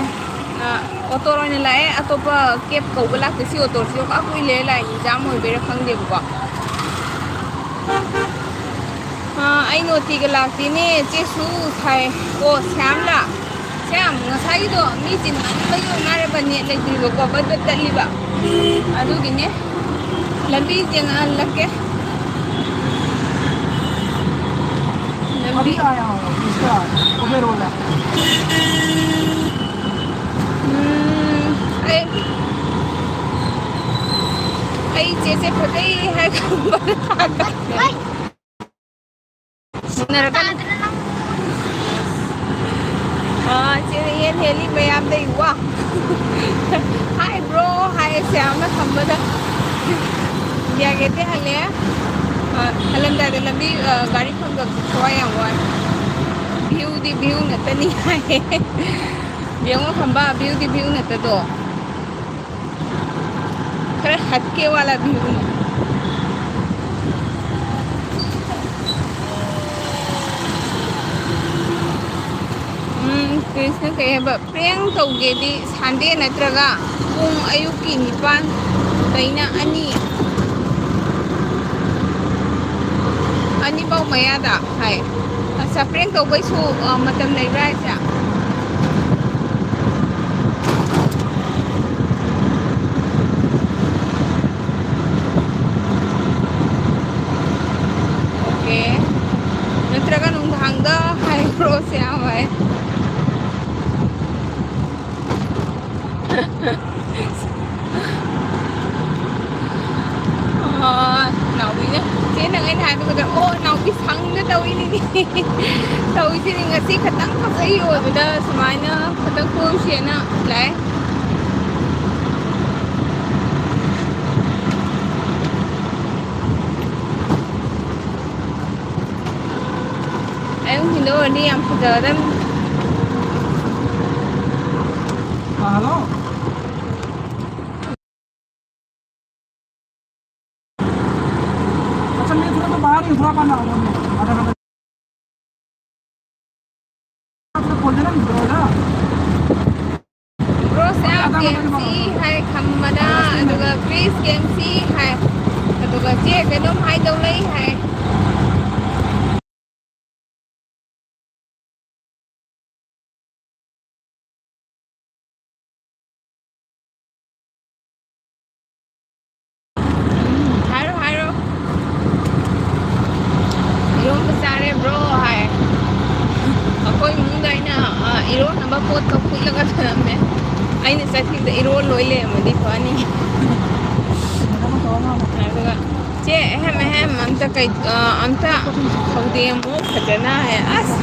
ꯑ, ꯑꯣꯇꯣ ꯑꯣꯏꯅ ꯂꯥꯛꯑꯦ, ꯑꯇꯣꯞꯄ ꯀꯦꯕ ꯀꯧꯕ ꯂꯥꯛꯇꯦ꯫ ꯁꯤ ꯑꯣꯇꯣꯁꯤꯁꯨ ꯄꯥꯛ ꯀꯨꯏ ꯂꯩꯔꯦ ꯂꯥꯛꯏ, ꯖꯥꯝ ꯑꯣꯏꯕꯩꯔꯥ ꯈꯪꯗꯦꯕꯀꯣ꯫ ꯑ, ꯑꯩ ꯅꯣꯇꯤꯒ ꯂꯥꯛꯇꯦꯅꯦ, ꯆꯦꯁꯨ ꯁꯥꯏ꯫ ꯑꯣ, ꯁ꯭ꯌꯥꯝꯂꯥ? ꯁ꯭ꯌꯥꯝ, ꯉꯁꯥꯏꯒꯤꯗꯣ ꯃꯤ ꯆꯤꯟꯃꯟꯕꯒꯤ ꯑꯣꯏ ꯃꯥꯜꯂꯦꯕ, ꯅꯦꯠ ꯂꯩꯇ꯭ꯔꯤꯕꯀꯣ, ꯕꯠ ꯕꯠ ꯇꯠꯂꯤꯕ꯫ ꯑꯗꯨꯒꯤꯅꯦ꯫ ꯂꯝꯕꯤ ꯌꯦꯡꯉꯛꯍꯜꯂꯛꯀꯦ꯫ ꯂꯝꯕꯤ꯫ अभी आया हूँ, इसका, उबेर वाला। ꯎꯝ, ꯑꯩ, ꯑꯩ ꯆꯦꯁꯦ ꯐꯖꯩ ꯍꯥꯏ ꯈꯪꯕꯗ ꯊꯥꯒꯠꯂꯦ꯫ ꯎꯅꯔꯀꯥꯟꯗ꯫ ꯑꯥ, ꯆꯦ ꯌꯦꯟ ꯍꯦꯜꯂꯤ ꯃꯌꯥꯝꯗꯩ ꯋꯥ꯫ ꯍꯥꯏ ꯕ꯭ꯔꯣ, ꯍꯥꯏ ꯁ꯭ꯌꯥꯝꯅ ꯈꯝꯕꯗ꯫ ꯒ꯭ꯌꯥꯒꯦꯠꯇꯤ ꯍꯜꯂꯦ꯫ ꯑꯥ, ꯍꯜꯂꯝꯗꯥꯏꯗ ꯂꯝꯕꯤ, ꯑꯥ, ꯒꯥꯔꯤ ꯐꯪꯗꯕꯁꯦ ꯊꯋꯥꯏ ꯌꯥꯝ ꯋꯥꯏ꯫ ꯚ꯭ꯌꯨꯗꯤ ꯚ꯭ꯌꯨ ꯉꯥꯛꯇꯅꯤ ꯍꯥꯏꯌꯦ꯫ ꯌꯦꯡꯉꯣ ꯈꯝꯕ, ꯚ꯭ꯌꯨꯗꯤ ꯚ꯭ꯌꯨ ꯉꯥꯛꯇꯗꯣ꯫ ꯈꯔ ꯍꯠꯀꯦ ꯋꯥꯂꯥ ꯚ꯭ꯌꯨꯅꯤ꯫ ꯎꯝ, ꯄ꯭ꯔꯤꯟꯁꯅ ꯀꯩ ꯍꯥꯏꯕ, ꯄ꯭ꯔꯦꯡ ꯇꯧꯒꯦꯗꯤ ꯁꯟꯗꯦ ꯅꯠꯇ꯭ꯔꯒ ꯄꯨꯡ ꯑꯌꯨꯛꯀꯤ ꯅꯤꯄꯥꯟ ꯗꯩꯅ ꯑꯅꯤ, ꯑꯅꯤꯐꯧ ꯃꯌꯥꯗ ꯍꯥꯏ꯫ ꯑꯠꯆꯥ, ꯄ꯭ꯔꯦꯡ ꯇꯧꯕꯩꯁꯨ, ꯑ, ꯃꯇꯝ ꯂꯩꯕ꯭ꯔꯥ ꯍꯥꯏꯁꯦ? ꯑꯣꯀꯦ꯫ ꯅꯠꯇ꯭ꯔꯒ ꯅꯨꯡꯗꯥꯡꯗ ꯍꯥꯏꯕ꯭ꯔꯣ? ꯁꯤ ꯌꯥꯝ ꯍꯥꯏ꯫ ꯑꯣ, ꯅꯥꯎꯕꯤꯅ, ꯆꯦ, ꯅꯪ ꯑꯩꯅ ꯍꯥꯏꯕ ꯈꯛꯇ, ꯑꯣ, ꯅꯥꯎꯕꯤ ꯁꯪꯗ ꯇꯧꯔꯤꯅꯤꯅꯦ꯫ ꯇꯧꯔꯤꯁꯤꯅꯤ, ꯉꯁꯤ ꯈꯇꯪ ꯈꯛꯇ ꯌꯣꯟꯕꯗ ꯁꯨꯃꯥꯏꯅ ꯈꯇꯪ ꯀꯣꯏꯔꯨꯁꯦꯅ ꯂꯥꯛꯑꯦ꯫ ꯑꯌꯨꯛ ꯅꯨꯡꯊꯤꯟꯗ ꯑꯣꯏꯔꯗꯤ ꯌꯥꯝ ꯐꯖꯒꯗꯝꯅꯤ꯫ हाँ, हेलो। अच्छा, मैं थोड़ा सा बाहर ही हूँ, थोड़ा बाहर आ रहा हूँ मैं, आधा घंटा। आप लोग खोल देना, दरवाजा। ꯕ꯭ꯔꯣꯁꯦ, ꯑꯥ, ꯀꯦ ꯑꯦꯝ ꯁꯤ ꯍꯥꯏ, ꯈꯝꯕꯅ, ꯑꯗꯨꯒ ꯄ꯭ꯂꯤꯁ ꯀꯦ ꯑꯦꯝ ꯁꯤ ꯍꯥꯏ, ꯑꯗꯨꯒ ꯆꯦ ꯀꯩꯅꯣꯝ ꯍꯥꯏꯗꯧ ꯂꯩ ꯍꯥꯏ꯫ ꯎꯝ, ꯍꯥꯏꯔꯣ, ꯍꯥꯏꯔꯣ꯫ ꯏꯔꯣꯝꯕ ꯆꯥꯔꯦ ꯕ꯭ꯔꯣ ꯍꯥꯏ꯫ ꯑꯩꯈꯣꯏ ꯏꯃꯨꯡꯗ ꯑꯩꯅ, ꯑ, ꯏꯔꯣꯟꯅꯕ ꯄꯣꯠꯇꯣ ꯐꯨꯠꯂꯒ ꯊꯝꯃꯝꯃꯦ꯫ ꯑꯩꯅ ꯆꯠꯈꯤꯕꯗ ꯏꯔꯣꯜ ꯂꯣꯏ ꯂꯩꯔꯝꯃꯗꯤ ꯐꯅꯤ꯫ ꯑꯗꯨꯒ ꯆꯦ, ꯑꯍꯦꯝ ꯑꯍꯦꯝ ꯑꯝꯇ ꯀꯩ-, ꯑ, ꯑꯝꯇ ꯍꯧꯗꯦ ꯑꯃꯨꯛ ꯐꯖꯅ ꯍꯥꯏ꯫ ꯑꯁ,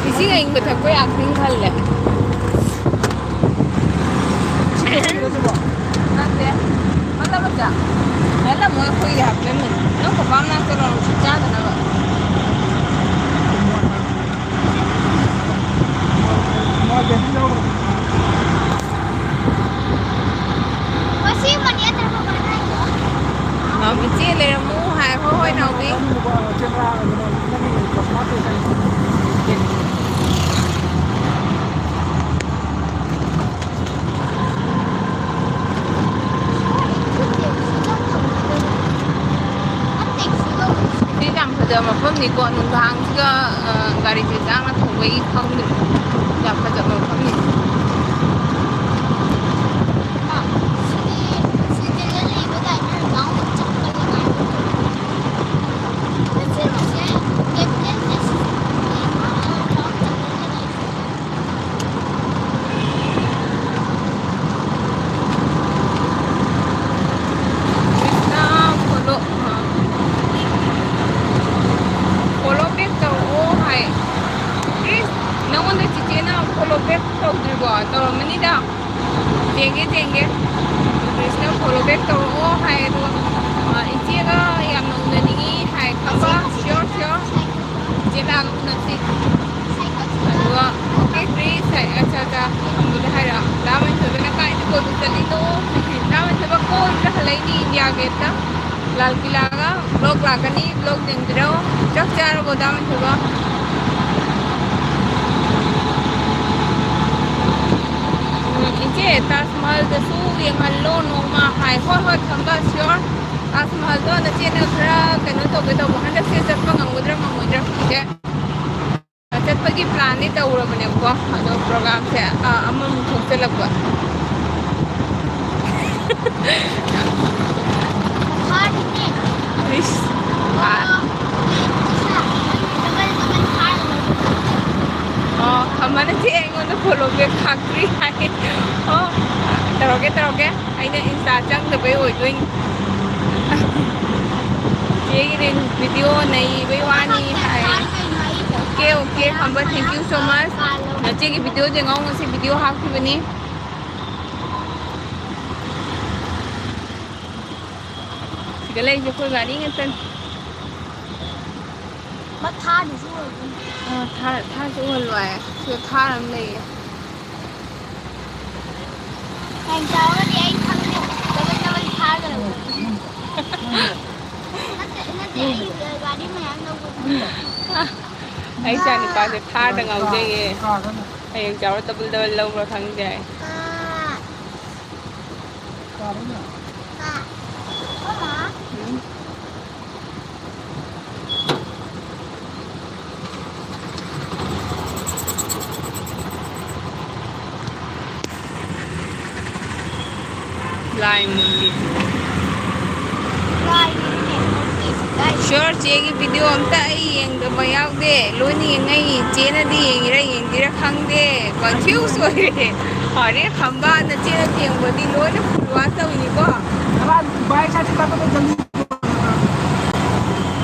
ꯏꯁꯤꯡ ꯑꯏꯪꯕ ꯊꯛꯄ ꯌꯥꯝ ꯊꯤꯅ ꯈꯜꯂꯦ꯫ ꯅꯠꯇꯦ꯫ ꯃꯇꯝ ꯑꯃꯗ ꯅꯠꯂꯝꯃꯣꯏ, ꯑꯩꯈꯣꯏꯒꯤ ꯍꯥꯞꯆꯤꯟꯕꯅꯤ꯫ ꯅꯪ ꯄꯄꯥ ꯃꯅꯥꯛꯇ ꯂꯥꯛꯑꯣ, ꯁꯤ ꯆꯥꯗꯅꯕ꯫ ꯅꯥꯎꯕꯤ ꯆꯦ ꯂꯩꯔꯝꯃꯨ ꯍꯥꯏ꯫ ꯍꯣꯏ, ꯍꯣꯏ, ꯅꯥꯎꯕꯤ꯫ ꯅꯪꯒꯤ ꯄꯁꯃꯥ ꯇꯦꯁ ꯍꯥꯏ꯫ ꯃꯐꯝꯅꯤꯀꯣ, ꯅꯨꯡꯗꯥꯡꯁꯤꯒ, ꯑ, ꯒꯥꯔꯤꯁꯦ ꯆꯥꯡꯅ ꯊꯧꯕꯒꯤ ꯈꯪꯗ꯭ꯔꯦ꯫ ꯌꯥꯝ ꯐꯖꯕ ꯃꯐꯝꯅꯤ꯫ ꯀ꯭ꯔꯤꯁꯅ follow, ꯑ, follow back ꯇꯧꯔꯛꯑꯣ ꯍꯥꯏ꯫ ꯀ꯭ꯔꯤꯁ, ꯅꯪꯉꯣꯟꯗ ꯆꯤꯆꯦꯅ follow back ꯇꯧꯗ꯭ꯔꯤꯕꯣ? ꯇꯧꯔꯝꯃꯅꯤꯗ꯫ ꯌꯦꯡꯒꯦ, ꯌꯦꯡꯒꯦ꯫ ꯀ꯭ꯔꯤꯁꯅ follow back ꯇꯧꯔꯛꯑꯣ ꯍꯥꯏ, ꯑꯗꯨꯒ, ꯑ, ꯏꯆꯦꯒ ꯌꯥꯝꯅ ꯎꯅꯅꯤꯡꯉꯤ ꯍꯥꯏ꯫ ꯈꯪꯕ? Sure, sure꯫ ꯏꯆꯦ ꯂꯥꯛꯑꯒ ꯎꯅꯁꯤ꯫ ꯑꯗꯨꯒ, okay, ꯀ꯭ꯔꯤꯁ ꯍꯥꯏ, ꯑꯠꯆꯥ, ꯑꯠꯆꯥ, ꯈꯪꯕꯗ ꯍꯥꯏꯔꯛꯑꯣ꯫ ꯗꯥ ꯃꯟꯊꯣꯏꯕꯅ ꯀꯥꯏꯗ ꯀꯣꯏꯕ ꯆꯠꯂꯤꯅꯣ? ꯗꯥ ꯃꯟꯊꯣꯏꯕ ꯀꯣꯏꯕꯗ ꯍꯜꯂꯛꯏꯅꯤ, ꯏꯟꯗꯤꯌꯥ ꯒꯦꯠꯇ꯫ ꯂꯥꯜ ꯀꯤꯂꯥꯒ vlog ꯂꯥꯛꯀꯅꯤ, vlog ꯌꯦꯡꯕꯤꯔꯣ꯫ ꯆꯥꯛ ꯆꯥꯔꯕꯣ, ꯗꯥ ꯃꯟꯊꯣꯏꯕ? ꯎꯝ, ꯏꯆꯦ, ꯇꯥꯖ ꯃꯍꯜꯗꯁꯨ ꯌꯦꯡꯍꯜꯂꯣ ꯅꯣꯡꯃ ꯍꯥꯏ꯫ ꯍꯣꯏ, ꯍꯣꯏ, ꯈꯪꯕ, sure꯫ ꯇꯥꯖ ꯃꯍꯜꯗꯣ ꯅꯆꯦꯅ ꯈꯔ ꯀꯩꯅꯣ ꯇꯧꯒꯦ ꯇꯧꯕ, ꯍꯟꯗꯛꯁꯦ ꯆꯠꯄ ꯉꯝꯒꯗ꯭ꯔꯥ ꯉꯝꯃꯣꯏꯗ꯭ꯔꯥ ꯈꯪꯗꯦ꯫ ꯆꯠꯄꯒꯤ planꯗꯤ ꯇꯧꯔꯕꯅꯦꯕꯀꯣ, ꯑꯗꯣ programꯁꯦ, ꯑ, ꯑꯃꯃꯨꯛ ꯊꯣꯛꯆꯜꯂꯛꯄ꯫ ꯏꯁ, ꯑ, ꯑꯣ, ꯑꯃꯅ ꯆꯦ ꯑꯩꯉꯣꯟꯗ follow back ꯂꯥꯛꯇ꯭ꯔꯤ ꯍꯥꯏ꯫ ꯑꯣ, ꯇꯧꯔꯛꯀꯦ, ꯇꯧꯔꯛꯀꯦ꯫ ꯑꯩꯅ Insta ꯆꯪꯗꯕꯩ ꯑꯣꯏꯗꯣꯏꯅꯤ꯫ ꯆꯦꯒꯤ reels video ꯅꯩꯕꯩ ꯋꯥꯅꯤ ꯍꯥꯏ꯫ Okay, okay, Khamba, thank you so much꯫ ꯅꯆꯦꯒꯤ videoꯁꯦ ꯉꯥꯎ ꯉꯁꯤ video ꯍꯥꯞꯈꯤꯕꯅꯤ꯫ ꯁꯤꯗ ꯂꯩꯁꯦ ꯑꯩꯈꯣꯏ ꯒꯥꯔꯤ ꯉꯥꯛꯇꯅꯤ꯫ ꯃꯥ ꯊꯥꯔꯗꯨꯁꯨ ꯑꯣꯏꯗꯣꯏꯅꯤ꯫ ꯑ, ꯊꯥꯔ, ꯊꯥꯔꯁꯨ ꯑꯣꯏꯍꯜꯂꯣ ꯍꯥꯏ꯫ ꯁꯤꯗ ꯊꯥꯔ ꯑꯃ ꯂꯩꯌꯦ꯫ ꯍꯌꯦꯡ ꯆꯥꯎꯔꯒꯗꯤ ꯑꯩ ꯈꯪꯗꯦ꯫ ꯗꯕꯜ ꯗꯕꯜ ꯊꯥꯔꯒ ꯂꯧꯔꯒꯦ꯫ ꯅꯠꯇꯦ, ꯅꯠꯇꯦ, ꯑꯩ ꯒꯥꯔꯤ ꯃꯌꯥꯝ ꯂꯧꯕꯗꯣ꯫ ꯑꯩ ꯏꯆꯥ ꯅꯨꯄꯥꯁꯦ ꯊꯥꯔꯗ ꯉꯥꯎꯖꯩꯌꯦ꯫ ꯍꯌꯦꯡ ꯆꯥꯎꯔ ꯗꯕꯜ ꯗꯕꯜ ꯂꯧꯕ꯭ꯔꯥ ꯈꯪꯗꯦ ꯍꯥꯏ꯫ ꯎꯝ꯫ ꯂꯥꯏ ꯃꯨꯔꯇꯤ꯫ ꯁꯤꯌꯣꯔ, ꯆꯦꯒꯤ ꯚꯤꯗꯤꯑꯣ ꯑꯝꯇ ꯑꯩ ꯌꯦꯡꯗꯕ ꯌꯥꯎꯗꯦ, ꯂꯣꯏꯅ ꯌꯦꯡꯅꯩ꯫ ꯆꯦꯅꯗꯤ ꯌꯦꯡꯉꯤꯔꯥ ꯌꯦꯡꯗꯤꯔꯥ ꯈꯪꯗꯦ, ꯀꯟꯐ꯭ꯌꯨꯁ ꯑꯣꯏꯔꯦ꯫ ꯑꯔꯦ ꯈꯝꯕ, ꯅꯆꯦꯅ ꯊꯦꯡꯕꯗꯤ ꯂꯣꯏꯅ ꯐꯨꯜ ꯋꯥꯁ ꯇꯧꯏꯅꯤꯀꯣ꯫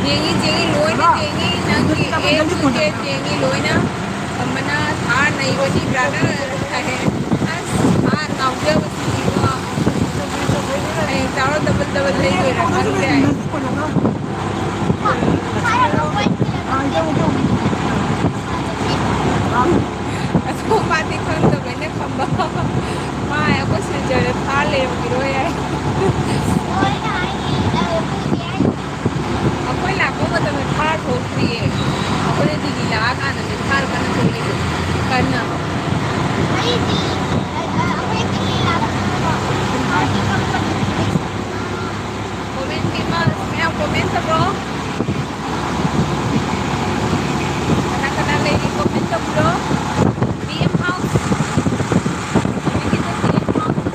ꯌꯦꯡꯉꯤ, ꯌꯦꯡꯉꯤ, ꯂꯣꯏꯅ ꯌꯦꯡꯉꯤ꯫ ꯅꯪꯒꯤ A to Z ꯌꯦꯡꯉꯤ ꯂꯣꯏꯅ꯫ ꯈꯝꯕꯅ ꯊꯥꯔ ꯅꯩꯕꯅꯤ, ꯕ꯭ꯔꯗꯔ꯫ ꯑꯁ, ꯊꯥꯔ ꯉꯥꯎꯖꯕꯁꯤꯗꯤꯀꯣ꯫ ꯍꯌꯦꯡ ꯆꯥꯎꯔ ꯗꯕꯜ ꯗꯕꯜ ꯂꯩꯗꯣꯏꯔꯥ ꯈꯪꯗꯦ꯫ ꯑꯗꯣ ꯃꯥꯗꯤ ꯈꯪꯗꯕꯅꯤꯅ ꯈꯝꯕ꯫ ꯃꯥ ꯑꯩꯈꯣꯏ ꯁꯤꯜꯆꯔꯗ ꯊꯥꯔ ꯂꯩꯔꯝꯈꯤꯔꯣꯏ ꯍꯥꯏ꯫ ꯑꯩꯈꯣꯏ ꯂꯥꯛꯄ ꯃꯇꯝꯗ ꯊꯥꯔ ꯊꯣꯛꯇ꯭ꯔꯤꯌꯦ꯫ ꯑꯩꯈꯣꯏꯅ ꯗꯤꯜꯂꯤ ꯂꯥꯛꯑꯀꯥꯟꯗꯅꯦ ꯊꯥꯔ ꯀꯟꯅ ꯊꯣꯛꯂꯛꯏꯁꯦ꯫ ꯀꯟꯅ꯫ ꯀꯣꯃꯦꯟ ꯄꯤꯃꯜ ꯃꯌꯥꯝ ꯀꯣꯃꯦꯟ ꯇꯧꯔꯣ꯫ ꯀꯅꯥ ꯀꯅꯥ ꯂꯩꯔꯤ ꯀꯣꯃꯦꯟ ꯇꯧꯕꯤꯔꯣ꯫ D M house. ꯍꯧꯖꯤꯛꯀꯤꯗꯣ D M house.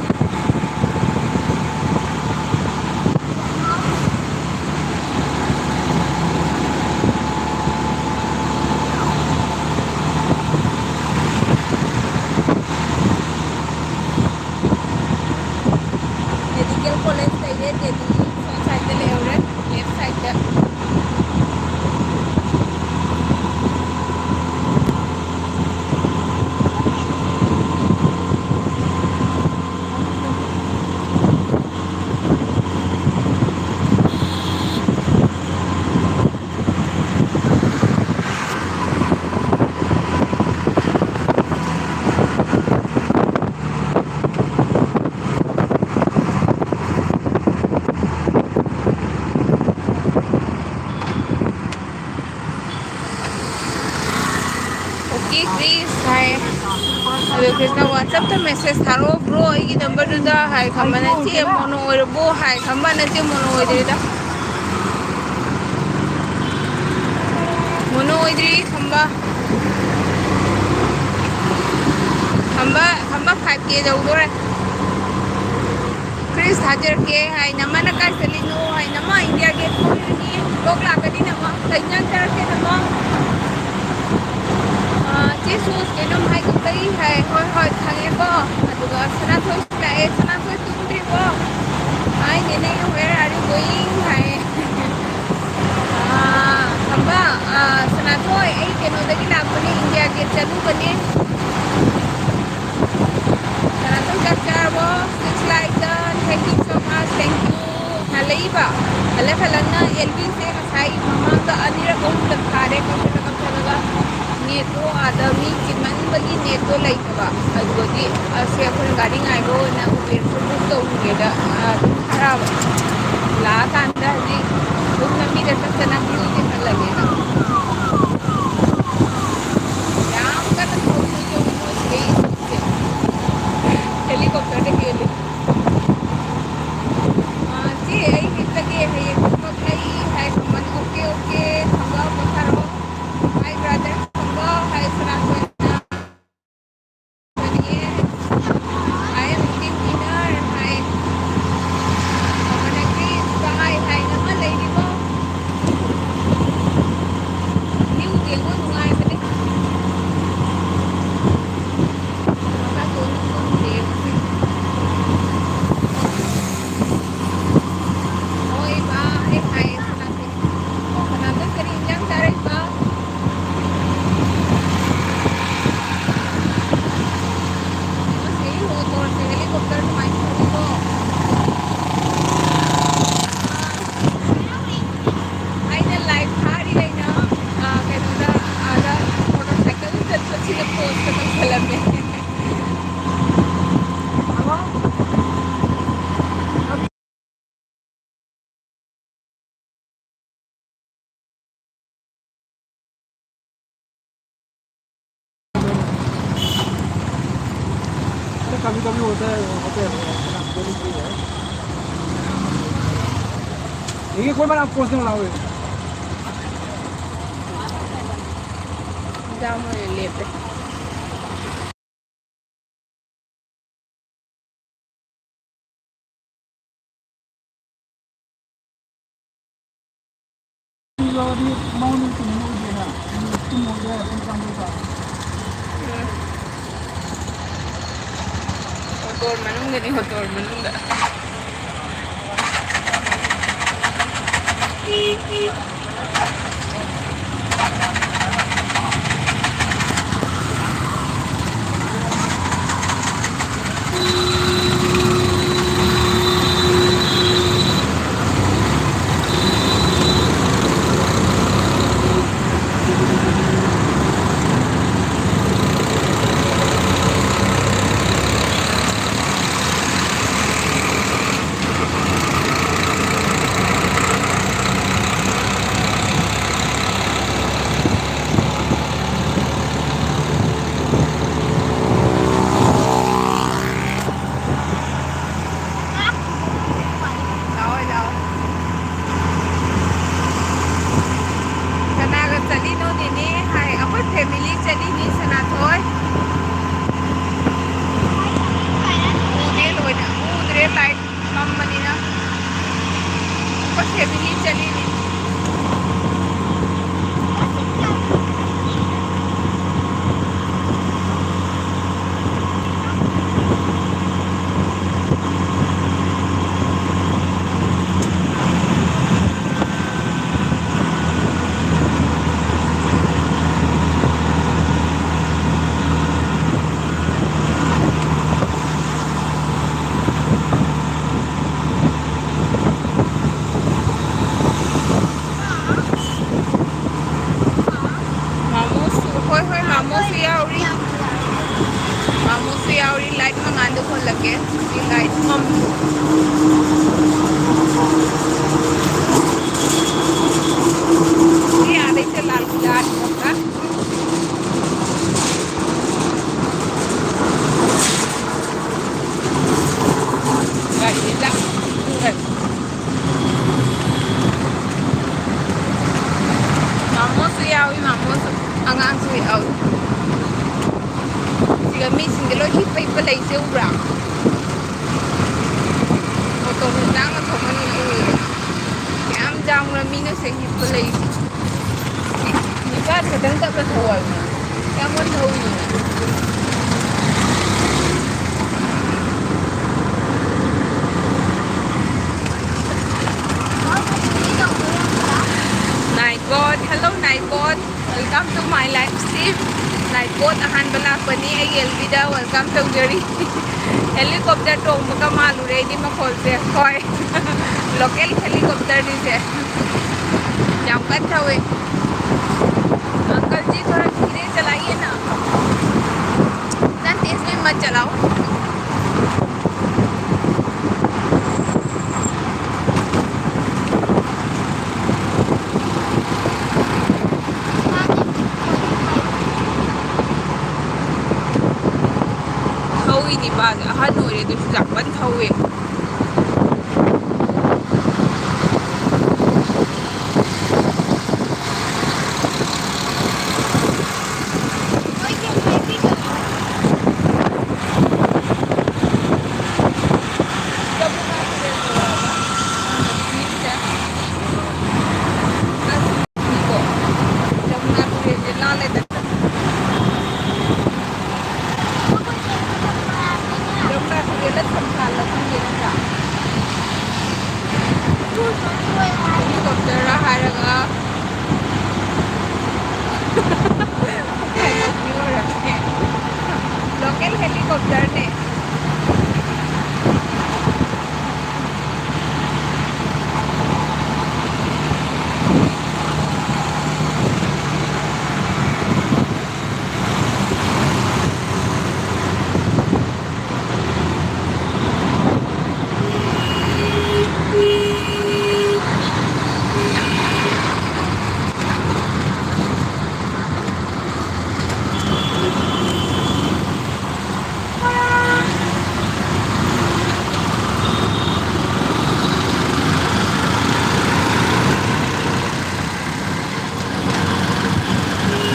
Medical college ꯂꯩꯔꯦ, ꯇꯦꯗꯤ ꯁꯣꯝ ꯁꯥꯏꯗꯇ ꯂꯩꯍꯧꯔꯦ, ꯂꯦꯐ ꯁꯥꯏꯗꯇ꯫ ꯑꯣꯀꯦ ꯀ꯭ꯔꯤꯁ ꯍꯥꯏ꯫ ꯑꯗꯣ ꯀ꯭ꯔꯤꯁꯅ WhatsApp-ꯇ ꯃꯦꯁꯦꯖ ꯊꯥꯔꯛꯑꯣ ꯕ꯭ꯔꯣ, ꯑꯩꯒꯤ ꯅꯝꯕꯔꯗꯨꯗ ꯍꯥꯏ꯫ ꯈꯝꯕ ꯅꯆꯦ ꯃꯣꯅꯣ ꯑꯣꯏꯔꯕꯣ ꯍꯥꯏ꯫ ꯈꯝꯕ ꯅꯆꯦ ꯃꯣꯅꯣ ꯑꯣꯏꯗ꯭ꯔꯤꯗ꯫ ꯃꯣꯅꯣ ꯑꯣꯏꯗ꯭ꯔꯤ ꯈꯝꯕ꯫ ꯈꯝꯕ, ꯈꯝꯕ five K ꯌꯧꯗꯣꯔꯦ꯫ ꯊꯥꯖꯔꯛꯀꯦ ꯍꯥꯏ꯫ ꯅꯃꯅ ꯀꯥꯏ ꯆꯠꯂꯤꯅꯣ ꯍꯥꯏ꯫ ꯅꯃ ꯏꯟꯗꯤꯌꯥ ꯒꯦꯠ ꯀꯣꯏꯔꯨꯅꯤ, ꯕ꯭ꯂꯣꯛ ꯂꯥꯛꯀꯅꯤ ꯅꯃ꯫ ꯀꯩ ꯏꯟꯖꯥꯡ ꯆꯥꯔꯛꯀꯦ ꯅꯃ? ꯑꯥ, ꯆꯦ ꯁꯣꯁ ꯀꯩꯅꯣꯝ ꯍꯥꯏꯒꯨꯝ ꯇꯧꯏ ꯍꯥꯏ꯫ ꯍꯣꯏ, ꯍꯣꯏ, ꯈꯪꯉꯦꯀꯣ꯫ ꯑꯗꯨꯒ ꯁꯅꯥꯊꯣꯏꯁꯨ ꯂꯥꯛꯑꯦ꯫ ꯁꯅꯥꯊꯣꯏ ꯇꯨꯝꯗ꯭ꯔꯤꯕꯣ? ꯍꯥꯏꯅꯦ, ꯅꯪ where are you going? ꯍꯥꯏ꯫ ꯑꯥ, ꯈꯝꯕ, ꯑꯥ, ꯁꯅꯥꯊꯣꯏ, ꯑꯩ ꯀꯩꯅꯣꯗꯒꯤ ꯂꯥꯛꯄꯅꯦ, ꯏꯟꯗꯤꯌꯥ ꯒꯦꯠ ꯆꯠꯂꯨꯕꯅꯦ꯫ ꯀꯅꯥꯇꯪ ꯆꯥꯛ ꯆꯥꯔꯕꯣ? Six like done. Thank you so much. Thank you. ꯍꯜꯂꯛꯏꯕ? ꯍꯜꯂꯛ ꯍꯜꯂꯛꯅ ꯑꯦꯜꯕꯤꯁꯦ ꯉꯁꯥꯏ ꯃꯃꯥꯡꯗ ꯑꯅꯤꯔꯛ ꯑꯍꯨꯝꯂꯛ ꯊꯥꯔꯦ, ꯀꯛꯊꯠꯂ ꯀꯛꯊꯠꯂꯒ꯫ ꯅꯦꯠꯇꯣ ꯑꯥꯗ ꯃꯤ ꯆꯤꯟꯃꯟꯕꯒꯤ ꯅꯦꯠꯇꯣ ꯂꯩꯇꯕ꯫ ꯑꯗꯨꯒꯗꯤ ꯑꯁꯦ ꯑꯩꯈꯣꯏꯅ ꯒꯥꯔꯤ ꯉꯥꯏꯕ ꯑꯣꯏꯅ ꯎꯕꯦꯔꯁꯨ ꯕꯨꯛ ꯇꯧꯔꯤꯉꯩꯗ, ꯑ, ꯑꯗꯨꯝ ꯊꯥꯔꯛꯑꯕ꯫ ꯂꯥꯛꯑꯀꯥꯟꯗ ꯍꯧꯖꯤꯛ ꯑꯗꯨꯝ ꯂꯝꯕꯤꯗ ꯆꯠꯇꯅ ꯚ꯭ꯌꯨꯁꯦ ꯈꯜꯂꯒꯦꯅ꯫ ꯌꯥꯝ ꯀꯟꯅ ꯊꯧꯔꯤꯕ ꯌꯦꯡꯉꯨ ꯃꯣꯏ ꯁꯤꯗꯩ ꯏꯁꯤꯡꯁꯦ꯫ ꯍꯦꯂꯤꯀꯣꯞꯇꯔꯗ ꯍꯦꯜꯂꯤ꯫ ꯑꯥ, ꯆꯦ, ꯑꯩ ꯍꯤꯞꯄꯒꯦ, ꯍꯌꯦꯡ ꯊꯕꯛ ꯂꯩ ꯍꯥꯏ ꯈꯝꯕꯅ꯫ Okay, okay, ꯈꯝꯕ ꯄꯣꯊꯥꯔꯣ꯫ Hi, brother, Khamba high ꯁꯅꯥꯊꯣꯏꯅ꯫ I am eating dinner high. ꯈꯝꯕꯅ please bye ꯍꯥꯏ꯫ ꯅꯃ ꯂꯩꯔꯤꯕꯣ? View ꯌꯦꯡꯉꯣ, ꯅꯨꯡꯉꯥꯏꯕꯅꯦ꯫ ꯃꯈꯥ ꯇꯣꯟꯅ ꯀꯨꯝꯗꯦ ꯉꯁꯤ꯫ ꯍꯣꯏ, ꯕꯥꯏ ꯍꯥꯏꯌꯦ ꯁꯅꯥꯊꯣꯏ꯫ ꯁꯅꯥꯊꯣꯏ ꯀꯔꯤ ꯏꯟꯖꯥꯡ ꯆꯥꯔꯛꯏꯕ? ꯑꯁ, ꯑꯩ ꯃꯣꯇꯣꯔꯁꯦ ꯍꯦꯂꯤꯀꯣꯞꯇꯔ ꯑꯗꯨꯃꯥꯏꯅ ꯊꯧꯏꯀꯣ꯫ ꯑꯩꯅ live ꯊꯥꯔꯤꯉꯩꯗ, ꯑ, ꯀꯩꯅꯣꯗ, ꯑꯥꯗ ꯃꯣꯇꯣꯔꯁꯥꯏꯀꯜ ꯆꯠꯄꯁꯤꯗ post ꯇꯧꯁꯜꯂꯝꯃꯦ꯫ अरे कभी कभी होता है, होता है, ये कोई बार आप पोस्ट में लाओगे। जाओ, मैं लेते। ꯃꯉꯣꯟꯗ ꯀꯩꯅꯣ ꯑꯣꯏꯗꯦꯅ, ꯇꯨꯝꯃꯣꯏꯗ꯭ꯔꯥ ꯄꯨꯡ ꯀꯌꯥꯃꯨꯛ ꯇꯥꯔꯦ? ꯎꯝ꯫ ꯑꯣꯇꯣ ꯃꯅꯨꯡꯗꯅꯤ, ꯑꯣꯇꯣ ꯃꯅꯨꯡꯗ꯫ ꯂꯥꯛꯑꯣ, ꯂꯥꯛꯑꯣ꯫ ꯀꯅꯥꯒ ꯆꯠꯂꯤꯅꯣ ꯅꯦꯅꯦ ꯍꯥꯏ꯫ ꯑꯩꯈꯣꯏ family ꯆꯠꯂꯤꯅꯤ, ꯁꯅꯥꯊꯣꯏ꯫ ꯎꯗꯦ ꯂꯣꯏꯅ, ꯎꯗ꯭ꯔꯦ, light ꯃꯝꯕꯅꯤꯅ꯫ ꯑꯩꯈꯣꯏ family ꯆꯠꯂꯤꯅꯤ꯫ ꯃꯥꯃꯣꯁꯨ, ꯍꯣꯏ, ꯍꯣꯏ, ꯃꯥꯃꯣꯁꯨ ꯌꯥꯎꯔꯤ꯫ ꯃꯥꯃꯣꯁꯨ ꯌꯥꯎꯔꯤ꯫ Light ꯃꯉꯥꯜꯗꯣ ꯍꯣꯜꯂꯛꯀꯦ꯫ ꯁꯤ light ꯃꯝ-, ꯁꯤ ꯑꯥꯗꯩ ꯆꯦ ꯂꯥꯜ ꯂꯥꯛꯑꯅꯤ ꯅꯠꯇ꯭ꯔꯥ? ꯒꯥꯔꯤꯗ ꯃꯥꯃꯣꯁꯨ ꯌꯥꯎꯏ, ꯃꯥꯃꯣꯁꯨ꯫ ꯑꯉꯥꯡꯁꯨ ꯌꯥꯎꯏ꯫ ꯁꯤꯗ ꯃꯤꯁꯤꯡꯁꯦ ꯂꯣꯏ ꯍꯤꯞꯄ ꯍꯤꯞꯄ ꯂꯩꯁꯦ ꯎꯕ꯭ꯔꯥ? ꯑꯣꯇꯣ ꯃꯆꯥ ꯑꯃ ꯊꯣꯛꯄꯅꯤꯅ ꯎꯏꯌꯦ꯫ ꯌꯥꯝ ꯌꯥꯝꯈ꯭ꯔ ꯃꯤꯅ ꯁꯤꯗ ꯍꯤꯞꯄ ꯂꯩꯁꯦ꯫ ꯈꯤꯇꯪ ꯇꯞꯅ ꯊꯧ ꯍꯥꯏꯕꯅꯦ꯫ ꯌꯥꯝ ꯀꯟꯅ ꯊꯧꯔꯤꯅꯦ꯫ ꯅꯥꯏꯀꯣꯠ, hello ꯅꯥꯏꯀꯣꯠ, welcome to my live stream. ꯅꯥꯏꯀꯣꯠ ꯑꯍꯥꯟꯕ ꯂꯥꯛꯄꯅꯤ ꯑꯩꯒꯤ L Bꯗ, welcome ꯇꯧꯖꯔꯤ꯫ Helicopter ꯇꯣꯡꯕꯒ ꯃꯥꯜꯂꯨꯔꯦ ꯑꯩꯗꯤ ꯃꯈꯣꯜꯁꯦ꯫ ꯍꯣꯏ, local helicopterꯅꯤꯁꯦ꯫ ꯌꯥꯝ ꯀꯟꯅ ꯊꯧꯋꯦ꯫ Uncle जी थोड़ा धीरे चलाइए ना। इतना तेज भी मत चलाओ। ꯊꯧꯏꯅꯤ ꯃꯥꯁꯦ, ꯑꯍꯟ ꯑꯣꯏꯔꯦ ꯑꯗꯨꯁꯨ ꯌꯥꯝ ꯀꯟꯅ ꯊꯧꯋꯦ꯫ ꯗꯣꯛꯇꯔ ꯍꯥꯏꯔꯒ ꯂꯣꯀꯦꯜ ꯍꯦꯂꯤꯀꯣꯞꯇꯔꯅꯦ꯫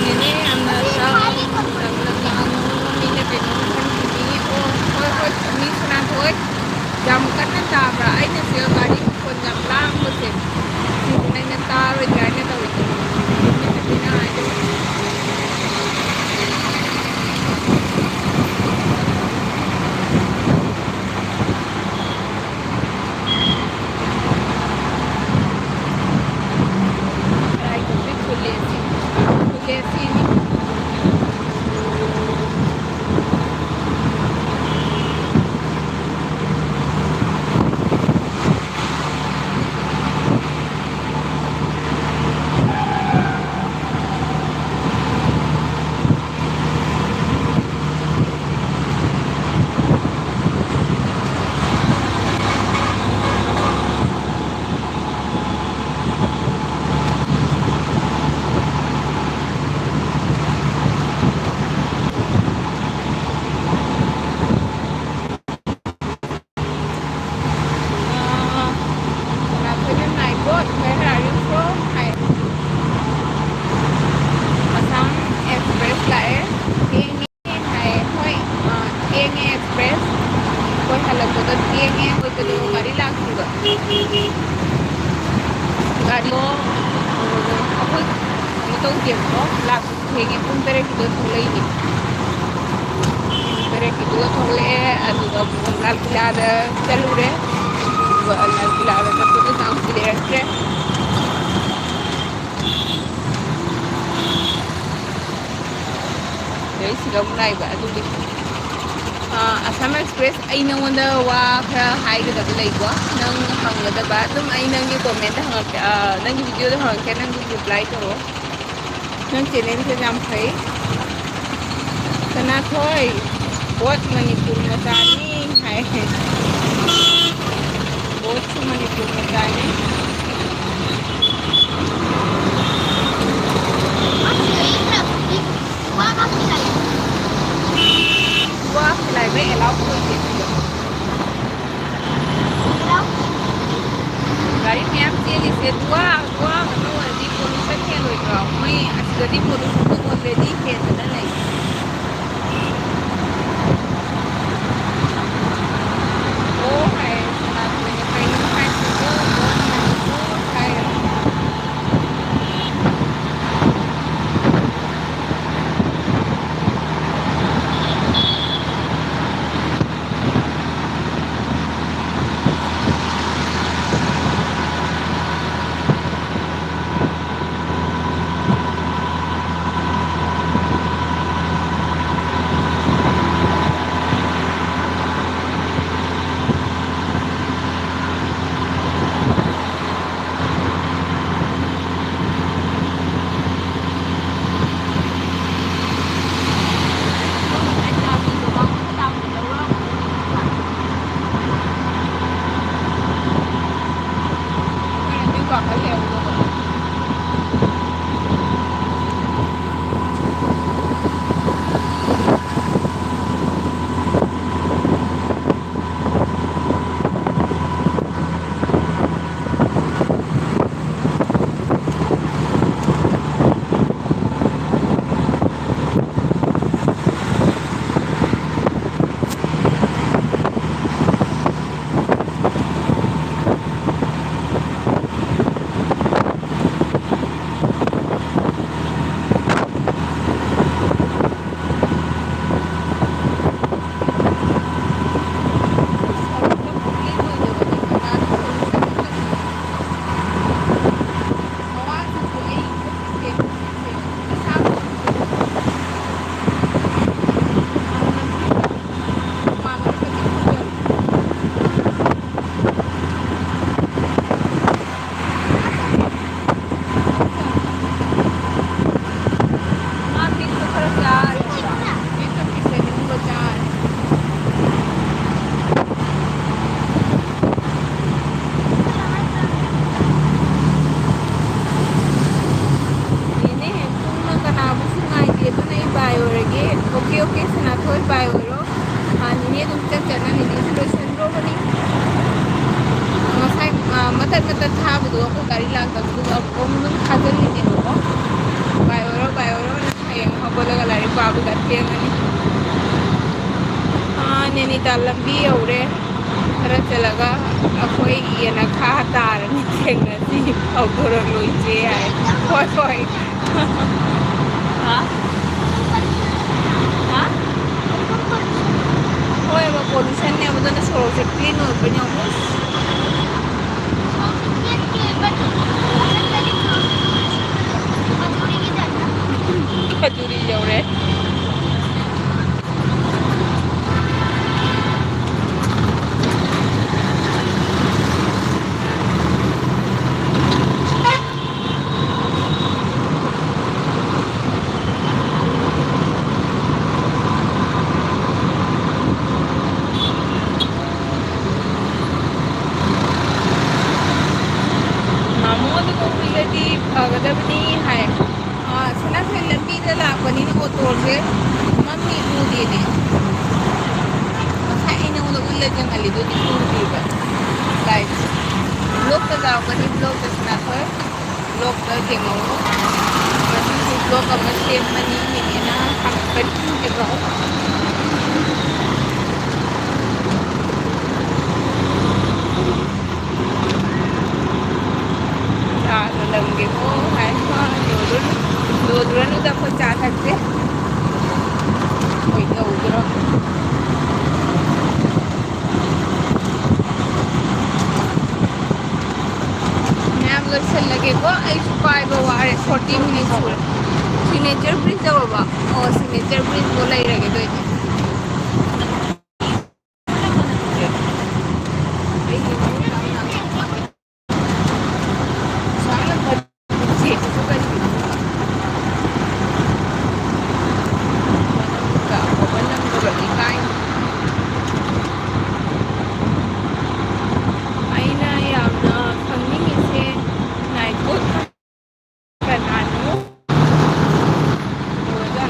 ꯅꯦꯅꯦ ꯌꯥꯝꯅ ꯆꯥꯎ, ꯇꯞꯅ ꯉꯥꯡꯉꯨ, ꯃꯤꯅ ꯀꯩꯅꯣꯝ ꯈꯟꯈꯤꯅꯤ꯫ ꯑꯣ, ꯍꯣꯏ, ꯍꯣꯏ, ꯆꯨꯝꯃꯤ, ꯁꯅꯥꯊꯣꯏ꯫ ꯌꯥꯝ ꯀꯟꯅ ꯇꯥꯕ꯭ꯔꯥ? ꯑꯩꯅ ꯁꯤꯗ ꯒꯥꯔꯤ ꯃꯈꯣꯟ ꯌꯥꯝ ꯂꯥꯡꯕꯁꯦ, ꯁꯤꯁꯤꯅ ꯑꯩꯅ ꯇꯥꯔꯣꯏꯗ꯭ꯔꯥ ꯍꯥꯏꯅ ꯇꯧꯔꯤꯅꯦ꯫ ꯃꯤꯅ ꯍꯥꯏꯗꯣ꯫ ꯑꯩꯈꯣꯏꯗꯣ ꯒꯥꯔꯤ ꯂꯥꯛꯇ꯭ꯔꯤꯕ꯫ ꯒꯥꯔꯤꯗꯣ, ꯑꯩꯈꯣꯏ ꯀꯩꯅꯣ ꯇꯧꯗꯦꯕꯀꯣ, ꯂꯥꯛꯄ ꯊꯦꯡꯉꯦ, ꯄꯨꯡ ꯇꯔꯦꯠꯀꯤꯗꯣ ꯊꯣꯛꯂꯛꯏꯅꯦ꯫ ꯄꯨꯡ ꯇꯔꯦꯠꯀꯤꯗꯨꯗ ꯊꯣꯛꯂꯛꯑꯦ, ꯑꯗꯨꯒ ꯑꯃꯨꯛ ꯂꯥꯜ ꯀꯤꯂꯥꯗ ꯆꯠꯂꯨꯔꯦ꯫ ꯑꯗꯨꯒ ꯂꯥꯜ ꯀꯤꯂꯥꯗ ꯆꯠꯄꯗꯨꯅ ꯑꯃꯨꯛ ꯂꯩꯔꯛꯇ꯭ꯔꯦ꯫ ꯑꯗꯩ ꯁꯤꯗ ꯑꯃꯨꯛ ꯂꯥꯛꯏꯕ ꯑꯗꯨꯒꯤ꯫ ꯑꯥ, ꯑꯁꯥꯝ ꯑꯦꯛꯁꯄ꯭ꯔꯦꯁ, ꯑꯩ ꯅꯉꯣꯟꯗ ꯋꯥ ꯈꯔ ꯍꯥꯏꯒꯗꯕ ꯂꯩꯀꯣ, ꯅꯪ ꯍꯪꯒꯗꯕ꯫ ꯑꯗꯨꯝ ꯑꯩ ꯅꯪꯒꯤ ꯀꯣꯃꯦꯟꯗ ꯍꯪꯉꯛꯀꯦ, ꯑꯥ, ꯅꯪꯒꯤ ꯚꯤꯗꯤꯑꯣꯗ ꯍꯪꯉꯛꯀꯦ, ꯅꯪ ꯔꯤꯄ꯭ꯂꯥꯏ ꯇꯧꯔꯣ꯫ ꯅꯪ ꯆꯦꯅꯦꯜꯁꯦ ꯌꯥꯝ ꯐꯩ꯫ ꯁꯅꯥꯊꯣꯏ, ꯕꯣꯠ ꯃꯅꯤꯄꯨꯔ ꯃꯆꯥꯅꯤ ꯍꯥꯏ꯫ ꯕꯣꯠꯁꯨ ꯃꯅꯤꯄꯨꯔ ꯃꯆꯥꯅꯤ꯫ ꯋꯥ ꯈꯤꯂꯥꯏꯕ ꯑꯦꯂꯥꯎ ꯑꯣꯏꯗꯦ ꯁꯤꯗ꯫ ꯒꯥꯔꯤ ꯃꯌꯥꯝ ꯆꯦꯜꯂꯤꯁꯦ ꯗꯨꯋꯥ, ꯗꯨꯋꯥ ꯉꯥꯛꯇ ꯑꯣꯏꯔꯗꯤ pollution ꯍꯦꯜꯂꯣꯏꯗ꯭ꯔꯣ? ꯃꯣꯏ ꯑꯁꯤꯗꯗꯤ pollution already ꯍꯦꯟꯗꯅ ꯂꯩ꯫ ꯑꯣ ꯍꯥꯏ, ꯁꯅꯥꯊꯣꯏꯅ ꯀꯩꯅꯣ ꯍꯥꯏꯁꯤꯕꯣ? ꯑꯣ ꯍꯥꯏ, ꯑꯣ ꯍꯥꯏ꯫ ꯃꯇꯠ ꯃꯇꯠ ꯊꯥꯕꯗꯣ ꯑꯩꯈꯣꯏ ꯒꯥꯔꯤ ꯂꯥꯛꯇꯕꯗꯨꯗ ꯑꯃꯨꯛ ꯑꯗꯨꯝ ꯊꯥꯖꯤꯜꯂꯤꯅꯦꯕꯀꯣ꯫ ꯕꯥꯏ ꯑꯣꯏꯔꯣ, ꯕꯥꯏ ꯑꯣꯏꯔꯣꯅ ꯍꯌꯦꯡ ꯍꯧꯒꯠꯂꯒ ꯂꯥꯏꯔꯤꯛ ꯄꯥꯕꯗ ꯊꯦꯡꯉꯅꯤ꯫ ꯑꯥ, ꯅꯦꯅꯤꯇꯥꯜ ꯂꯝꯕꯤ ꯌꯧꯔꯦ꯫ ꯈꯔ ꯆꯠꯂꯒ ꯑꯩꯈꯣꯏ ꯌꯦꯅꯈꯥ ꯇꯥꯔꯅꯤ ꯊꯦꯡꯅꯁꯤ꯫ ꯍꯧꯗꯣꯔꯛꯂꯣꯏꯁꯦ ꯍꯥꯏ꯫ ꯍꯣꯏ, ꯍꯣꯏ꯫ ꯍꯥ? ꯍꯥ? ꯍꯣꯏꯕ, ꯄꯣꯂꯨꯁꯟꯅꯦꯕ, ꯑꯗꯨꯅ ꯁꯣꯔꯣꯛꯁꯦ ꯀ꯭ꯂꯤꯟ ꯑꯣꯏꯕ ꯌꯥꯝ ꯈꯖꯨꯔꯤ ꯌꯧꯔꯦ꯫ ꯃꯥꯃꯣꯗꯨꯒ ꯎꯏꯔꯗꯤ ꯐꯒꯗꯕꯅꯤ ꯍꯥꯏ꯫ ꯑꯥ, ꯁꯅꯥꯊꯣꯏ ꯂꯝꯕꯤꯗ ꯂꯥꯛꯄꯅꯤꯅ ꯑꯣꯇꯣꯁꯦ ꯃꯝꯃꯤ ꯎꯗꯦꯅꯦ꯫ ꯉꯁꯥꯏ ꯑꯩ ꯅꯉꯣꯟꯗ ꯎꯠꯂ ꯌꯦꯡꯍꯜꯂꯤꯗꯨꯗꯤ ꯎꯗꯦꯕ꯫ ꯂꯥꯏꯠꯁꯦ꯫ ꯕ꯭ꯂꯣꯛꯇ ꯂꯥꯛꯄꯅꯤ, ꯕ꯭ꯂꯣꯛꯇ ꯁꯅꯥꯊꯣꯏ꯫ ꯕ꯭ꯂꯣꯛꯇ ꯌꯦꯡꯉꯛꯎ꯫ ꯉꯁꯤꯁꯨ ꯕ꯭ꯂꯣꯛ ꯑꯃ ꯁꯦꯝꯕꯅꯤ, ꯅꯦꯅꯦꯅ ꯍꯪꯉꯛꯀꯅꯤ ꯌꯦꯡꯉꯛꯎ꯫ ꯆꯥ ꯂꯣꯜꯂꯝꯒꯦꯀꯣ ꯍꯥꯏ꯫ ꯂꯣꯜꯂꯨꯔꯅꯨ꯫ ꯂꯣꯜꯂꯨꯔꯅꯨꯗ, ꯑꯩꯈꯣꯏ ꯆꯥ ꯊꯛꯁꯦ꯫ ꯍꯣꯏ, ꯌꯧꯗ꯭ꯔꯣ? ꯃꯌꯥꯝ ꯂꯣꯏꯁꯜꯂꯒꯦꯀꯣ, ꯑꯩꯁꯨ ꯄꯥꯏꯕ ꯋꯥꯔꯦ, ꯐꯣꯔꯇꯤ ꯃꯤꯅꯤꯠ ꯁꯨꯔꯦ꯫ ꯁꯤꯒꯅꯦꯆꯔ ꯕ꯭ꯔꯤꯖ ꯌꯧꯔꯕꯣ? ꯑꯣ, ꯁꯤꯒꯅꯦꯆꯔ ꯕ꯭ꯔꯤꯖꯇꯣ ꯂꯩꯔꯒꯦ ꯑꯗꯨ ꯑꯣꯏꯗꯤ꯫ ꯑꯩꯅ ꯌꯥꯝꯅ ꯈꯪꯅꯤꯡꯉꯤꯁꯦ, ꯅꯥꯏꯀꯣꯠ ꯀꯅꯥꯅꯣ? ꯂꯣꯏꯔꯦ꯫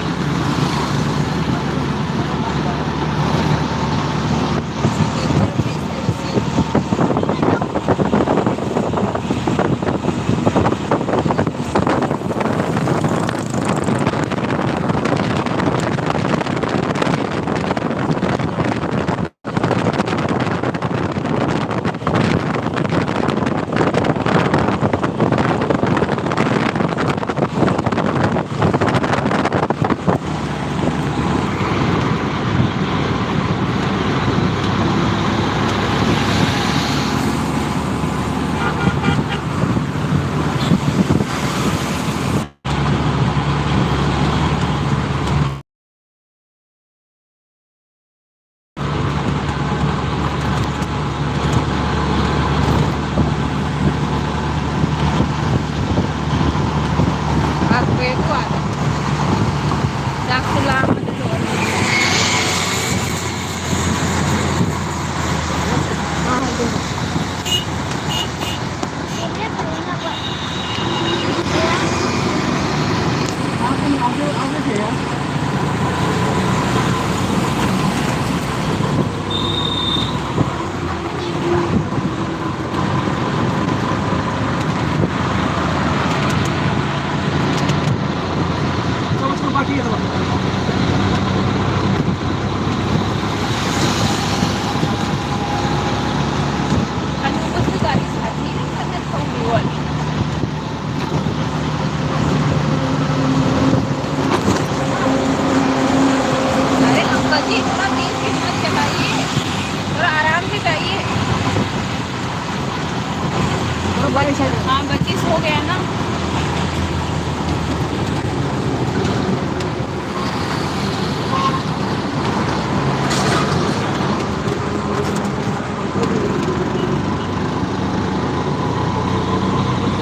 हाँ, पच्चीस हो गया ना।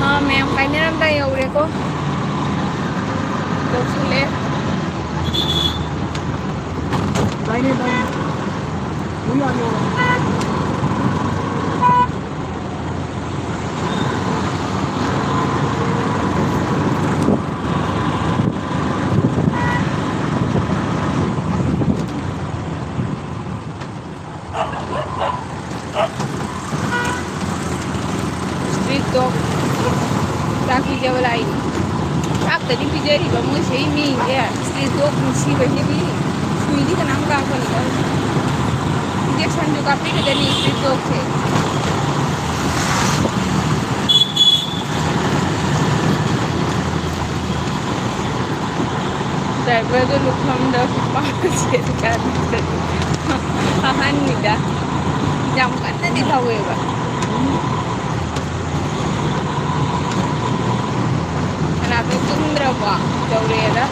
हाँ, मैं फाइनल अंदर ही हो रहे को। तो सुन ले। दाहिने, दाहिने। वही आ गया। Street dog ꯆꯥꯛ ꯄꯤꯖꯕ ꯂꯥꯛꯏꯅꯤ꯫ ꯆꯥꯛꯇꯗꯤ ꯄꯤꯖꯔꯤꯕ ꯃꯣꯏꯁꯤ ꯃꯤꯁꯦ street dog ꯅꯨꯡꯁꯤꯕꯁꯤꯗꯤ ꯁꯨꯏꯗꯤ ꯀꯅꯥꯝ ꯀꯥꯞꯄꯅꯤꯗ꯫ Injection ꯁꯨ ꯀꯥꯞꯄꯤꯒꯗꯅꯤ street dog ꯁꯦ꯫ Driver ꯗꯣ ꯂꯨꯈꯝꯗ ꯈꯨꯄꯥꯛꯅ ꯁꯦꯠꯂꯤꯀꯥꯟꯗ ꯑꯍꯟꯅꯤꯗ꯫ ꯌꯥꯝ ꯀꯟꯅꯗꯤ ꯊꯧꯋꯦꯕ꯫ ꯀꯅꯥꯗꯣ ꯇꯨꯝꯗ꯭ꯔꯕꯣ? ꯇꯧꯔꯦꯗ꯫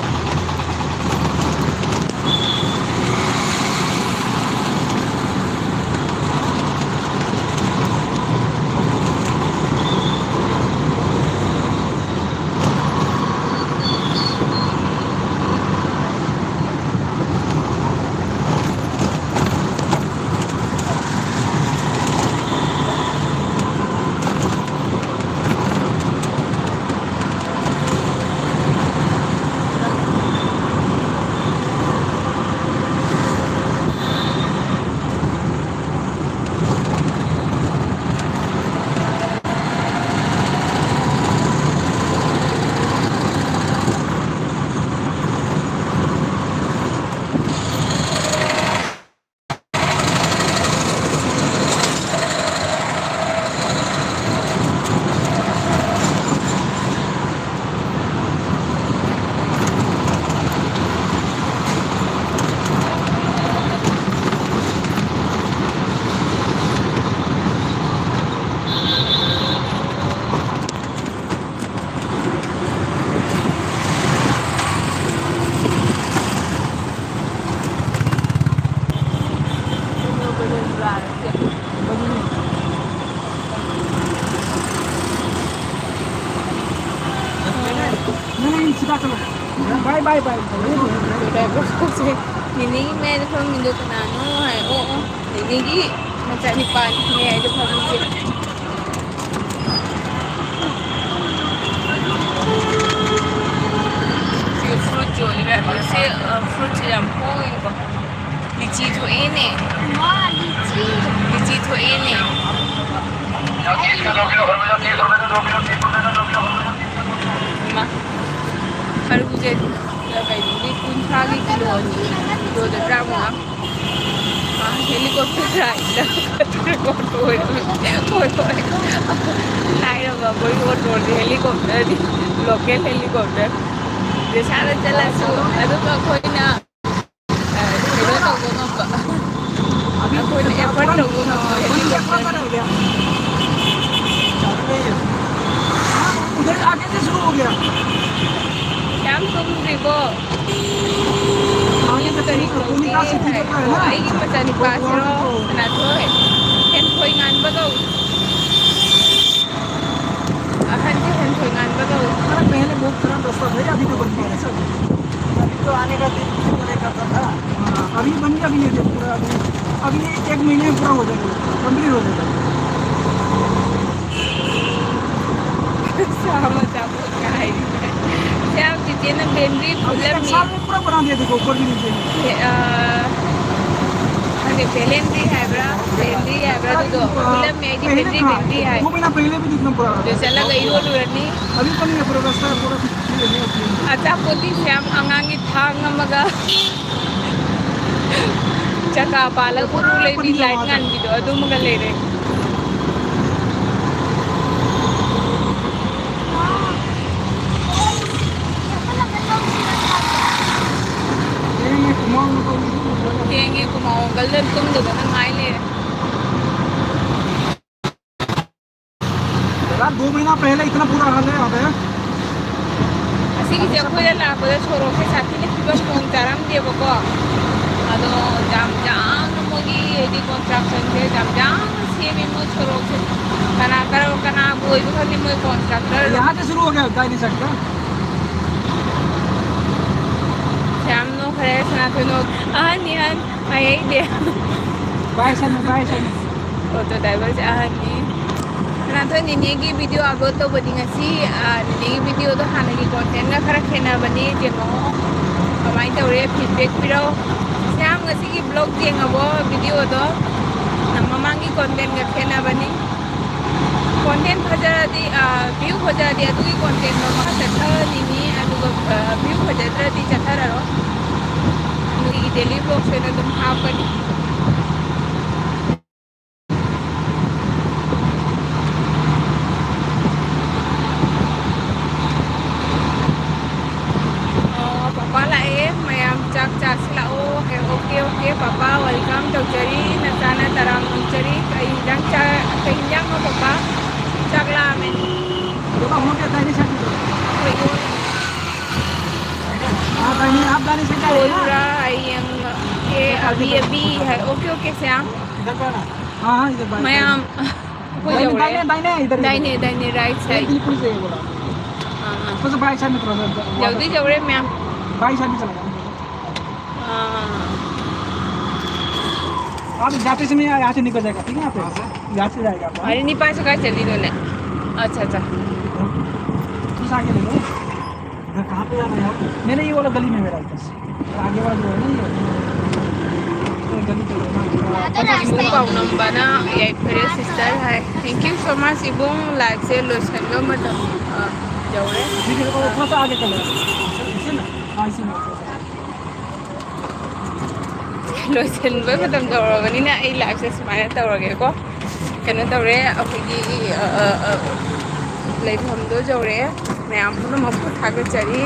ꯕꯥꯏ, ꯕꯥꯏ, ꯕꯥꯏ꯫ ꯗ꯭ꯔꯥꯏꯚꯔ ꯊꯣꯛꯁꯦ꯫ ꯅꯦꯅꯦꯒꯤ ꯃꯌꯥꯏꯗ ꯐꯝꯃꯤꯗꯣ ꯀꯅꯥꯅꯣ ꯍꯥꯏ꯫ ꯑꯣ, ꯑꯣ, ꯅꯦꯅꯦꯒꯤ ꯃꯆꯥꯅꯤꯄꯥꯅꯤ ꯃꯌꯥꯏꯗ ꯐꯝꯃꯤꯁꯦ꯫ ꯁꯤ ꯐ꯭ꯔꯨꯠ ꯌꯣꯜꯂꯤꯕ ꯌꯥꯗꯦ꯫ ꯁꯤ, ꯑ, ꯐ꯭ꯔꯨꯠꯁꯦ ꯌꯥꯝ ꯍꯣꯡꯉꯤꯀꯣ꯫ ꯂꯤꯆꯤ ꯊꯣꯛꯑꯦꯅꯦ꯫ ꯂꯤꯆꯤ ꯊꯣꯛꯑꯦꯅꯦ꯫ ꯏꯃꯥ, ꯈꯔꯕꯨꯖ ꯀꯩꯅꯣꯒꯤ ꯀꯨꯟꯊ꯭ꯔꯥꯒꯤ ꯀꯤꯂꯣ ꯑꯅꯤ, ꯀꯤꯂꯣꯗ ꯇꯔꯥꯃꯉꯥ꯫ ꯑ, helicopter ride꯫ ꯍꯣꯏ, ꯍꯣꯏ꯫ ꯂꯥꯏꯔꯕ ꯑꯩꯈꯣꯏꯒꯤ ꯑꯣꯇꯣꯗꯤ helicopterꯅꯤ, local helicopter꯫ ꯄꯩꯁꯥꯗ ꯆꯠꯂꯁꯨ ꯑꯗꯨꯝ ꯑꯩꯈꯣꯏꯅ ꯑ, ꯀꯩꯅꯣ ꯇꯧꯕ ꯉꯝꯕ꯫ ꯑꯩꯈꯣꯏꯅ effort ꯇꯧꯕ ꯉꯝꯕ helicopter꯫ उधर आगे से शुरू हो गया। ꯌꯥꯝ ꯇꯨꯝꯗ꯭ꯔꯤꯕꯣ? ꯀꯔꯤ ꯀꯧꯒꯦ ꯍꯥꯏ? ꯑꯣ, ꯑꯩꯒꯤ ꯃꯆꯥꯅꯨꯄꯥꯁꯤꯔꯣ? ꯁꯅꯥꯊꯣꯏ꯫ ꯍꯦꯟꯊꯣꯏ ꯉꯥꯟꯕ ꯀꯧꯏ꯫ ꯑꯍꯟꯁꯦ ꯍꯦꯟꯊꯣꯏ ꯉꯥꯟꯕ ꯀꯧꯏ꯫ अरे पहले बहुत खराब रास्ता था, अभी तो बन गया है सब। अभी तो आने का दिन भी नहीं करता था। हाँ, अभी बन गया, अभी ये पूरा, अभी, अभी ये एक महीने में पूरा हो जाएगा, complete हो जाएगा। ꯁꯥ ꯃꯆꯥ ꯄꯣꯠ ꯀꯥꯏꯔꯤꯁꯦ꯫ ꯁꯤ ꯌꯥꯝ ꯆꯤꯆꯦꯅ ꯕꯦꯟꯗ꯭ꯔꯤ ꯑꯗꯨ ꯐꯨꯜꯂꯝꯃꯤ꯫ ꯁꯥ ꯄꯨꯔꯥ ꯕꯅꯥ ꯗꯤꯌꯥ ꯗꯦꯈꯣ, ꯎꯄꯔ ꯚꯤ ꯅꯤꯆꯦ ꯚꯤ꯫ ꯑꯦ, ꯑ, ꯈꯪꯗꯦ, ꯕꯦꯂꯦꯟꯗ꯭ꯔꯤ ꯍꯥꯏꯕ꯭ꯔꯥ? ꯕꯦꯟꯗ꯭ꯔꯤ ꯍꯥꯏꯕ꯭ꯔꯥ? ꯑꯗꯨꯗꯣ ꯐꯨꯜꯂꯝꯃꯤ, ꯑꯩꯗꯤ ꯕꯦꯟꯗ꯭ꯔꯤ, ꯕꯦꯟꯗ꯭ꯔꯤ ꯍꯥꯏ꯫ ꯗꯣ ꯃꯍꯤꯅꯥ ꯄꯍꯂꯦ ꯚꯤ ꯗꯤꯈꯅꯥ ꯄꯨꯔꯥ ꯔꯥ ꯍꯥ꯫ ꯑꯗꯨ ꯆꯠꯂꯒ ꯏꯔꯣꯜꯂꯨꯔꯅꯤ꯫ ꯑꯕꯤ ꯕꯅꯤ ꯍꯥꯏ ꯄꯨꯔꯥ ꯔꯥꯁꯇꯥ ꯄꯨꯔꯥ ꯐꯤꯠ ꯍꯥꯏ꯫ ꯑꯆꯥꯄꯣꯠꯇꯤ ꯁꯤ ꯌꯥꯝ ꯑꯉꯥꯡꯒꯤ ꯊꯥꯡ ꯑꯃꯒ ꯆꯀꯥ ꯄꯥꯜꯂꯒ ꯎꯔꯨ ꯂꯩꯕꯤ, ꯂꯥꯏꯠ ꯉꯥꯟꯕꯤꯗꯣ ꯑꯗꯨꯃꯒ ꯂꯩꯔꯦ꯫ ꯊꯦꯡꯉꯦ, ꯀꯨꯃꯥꯔ ꯑꯪꯀꯜꯗ ꯇꯨꯝꯗꯗꯅ ꯉꯥꯏ ꯂꯩꯔꯦ꯫ यार, दो महीना पहले इतना बुरा हाल है यहाँ पे। ꯑꯁꯤꯒꯤꯁꯦ ꯑꯩꯈꯣꯏꯅ ꯂꯥꯛꯄꯗ ꯁꯣꯔꯣꯛꯁꯦ ꯁꯥꯊꯤꯅ ꯐꯤꯕꯝ ꯈꯣꯡ ꯆꯥꯔꯝꯗꯦꯕꯀꯣ꯫ ꯑꯗꯣ ꯌꯥꯝ ꯌꯥꯡꯅ ꯃꯣꯏꯒꯤ ꯍꯥꯏꯗꯤ constructionꯁꯦ ꯌꯥꯝ ꯌꯥꯡꯅ ꯁꯦꯝꯃꯦ ꯃꯣꯏ ꯁꯣꯔꯣꯛꯁꯦ꯫ ꯀꯅꯥ ꯀꯔ-, ꯀꯅꯥꯕꯨ ꯑꯣꯏꯕ ꯈꯪꯗꯦ ꯃꯣꯏ constructor꯫ यहाँ से शुरू हो गया, दाहिनी side का। ꯌꯥꯝ ꯅꯣꯛꯈ꯭ꯔꯦ ꯁꯅꯥꯊꯣꯏ ꯅꯣꯛ-, ꯑꯍꯟꯅꯤ, ꯑꯍꯟ꯫ ꯍꯥꯏꯍꯩꯗꯦ꯫ ꯚꯥꯏ ꯁꯅꯨ, ꯚꯥꯏ ꯁꯅꯨ꯫ ꯑꯣꯇꯣ ꯗ꯭ꯔꯥꯏꯚꯔꯁꯦ ꯑꯍꯟꯅꯤ꯫ ꯁꯅꯥꯊꯣꯏ ꯅꯦꯅꯦꯒꯤ ꯚꯤꯗꯤꯑꯣ ꯑꯞꯂꯣꯗ ꯇꯧꯕꯗꯤ ꯉꯁꯤ, ꯑ, ꯅꯦꯅꯦꯒꯤ ꯚꯤꯗꯤꯑꯣꯗꯣ ꯍꯥꯟꯅꯒꯤ ꯀꯣꯟꯇꯦꯟꯒ ꯈꯔ ꯈꯦꯠꯅꯕꯅꯤ, ꯌꯦꯡꯉꯣ꯫ ꯀꯃꯥꯏꯅ ꯇꯧꯔꯦ? ꯐꯤꯗꯕꯦꯛ ꯄꯤꯔꯛꯑꯣ꯫ ꯁꯤ ꯌꯥꯝ ꯉꯁꯤꯒꯤ ꯕ꯭ꯂꯣꯒ ꯌꯦꯡꯉꯕꯣ? ꯚꯤꯗꯤꯑꯣꯗꯣ ꯃꯃꯥꯡꯒꯤ ꯀꯣꯟꯇꯦꯟꯒ ꯈꯦꯠꯅꯕꯅꯤ꯫ ꯀꯣꯟꯇꯦꯟ ꯐꯖꯔꯗꯤ, ꯑ, ꯚ꯭ꯌꯨ ꯐꯖꯔꯗꯤ ꯑꯗꯨꯒꯤ ꯀꯣꯟꯇꯦꯟꯗꯣ ꯃꯈꯥ ꯆꯠꯊꯅꯤꯡꯉꯤ, ꯑꯗꯨꯒ, ꯑ, ꯚ꯭ꯌꯨ ꯐꯖꯗ꯭ꯔꯗꯤ ꯆꯠꯊꯔꯔꯣꯏ꯫ ꯑꯗꯨꯒꯤ ꯗꯦꯂꯤ ꯕ꯭ꯂꯣꯒꯁ ꯑꯣꯏꯅ ꯑꯗꯨꯝ ꯍꯥꯞꯀꯅꯤ꯫ ꯑꯣ, ꯄꯄꯥ ꯂꯥꯛꯑꯦ, ꯃꯌꯥꯝ ꯆꯥꯛ ꯆꯥꯁꯤ ꯂꯥꯛꯑꯣ꯫ ꯑꯣꯀꯦ, ꯑꯣꯀꯦ, ꯄꯄꯥ welcome ꯇꯧꯖꯔꯤ, ꯅꯆꯥꯅ ꯇꯔꯥꯝ ꯑꯣꯛꯆꯔꯤ꯫ ꯀꯩ ꯏꯟꯖꯥꯡ ꯆꯥ-, ꯀꯩ ꯏꯟꯖꯥꯡꯅꯣ ꯄꯄꯥ? ꯆꯥꯛ ꯂꯥꯝꯃꯦ꯫ ꯑꯩꯈꯣꯏ ꯏꯔꯣꯟ-, ꯀꯣꯏꯔꯨꯔꯥ, ꯑꯩ ꯌꯦꯡꯉꯛꯀꯦ꯫ ꯑꯕꯤ, ꯑꯕꯤ ꯍꯥꯏ꯫ Okay, okay, Shyam. ꯃꯌꯥꯝ, ꯑꯩꯈꯣꯏ ꯌꯧꯔꯦ꯫ ꯗꯥꯏꯅꯦ, ꯗꯥꯏꯅꯦ, ꯏꯗꯔ, ꯏꯗꯔ꯫ ꯗꯥꯏꯅꯦ, ꯗꯥꯏꯅꯦ, right side꯫ ꯑꯥ, ꯑꯥ꯫ ꯌꯧꯗꯤ ꯌꯧꯔꯦ ꯃꯌꯥꯝ꯫ ꯑꯥ꯫ आप जाते समय यहाँ से निकल जाएगा, ठीक है? यहाँ पे, यहाँ से जाएगा आपका। अरे, नेपाल से कहाँ चली इन्होंने? अच्छा, अच्छा। कुछ आगे ले लो। इधर कहाँ पे जाना है आपको? नहीं, नहीं, ये वाला गली में मेरा है बस। आगे वाला जो है ना, ये, ये गली चलो ना। ꯄꯥꯎꯅꯝꯕꯅ ꯌꯥꯏꯐꯔꯦ sister high. Thank you so much ꯏꯕꯨꯡ, liveꯁꯦ ꯂꯣꯏꯁꯤꯟꯕ ꯃꯇꯝ, ꯑ, ꯌꯧꯔꯦ꯫ ठीक है, थोड़ा सा आगे चलो। इसे ना, हाँ, इसी में। ꯂꯣꯏꯁꯤꯟꯕ ꯃꯇꯝ ꯌꯧꯔꯕꯅꯤꯅ ꯑꯩ liveꯁꯦ ꯁꯨꯃꯥꯏꯅ ꯇꯧꯔꯒꯦꯀꯣ꯫ ꯀꯩꯅꯣ ꯇꯧꯔꯦ, ꯑꯩꯈꯣꯏꯒꯤ, ꯑ, ꯑ, ꯑ, ꯂꯩꯐꯝꯗꯣ ꯌꯧꯔꯦ꯫ ꯃꯌꯥꯝ ꯄꯨꯝꯅꯃꯛꯄꯨ ꯊꯥꯒꯠꯆꯔꯤ꯫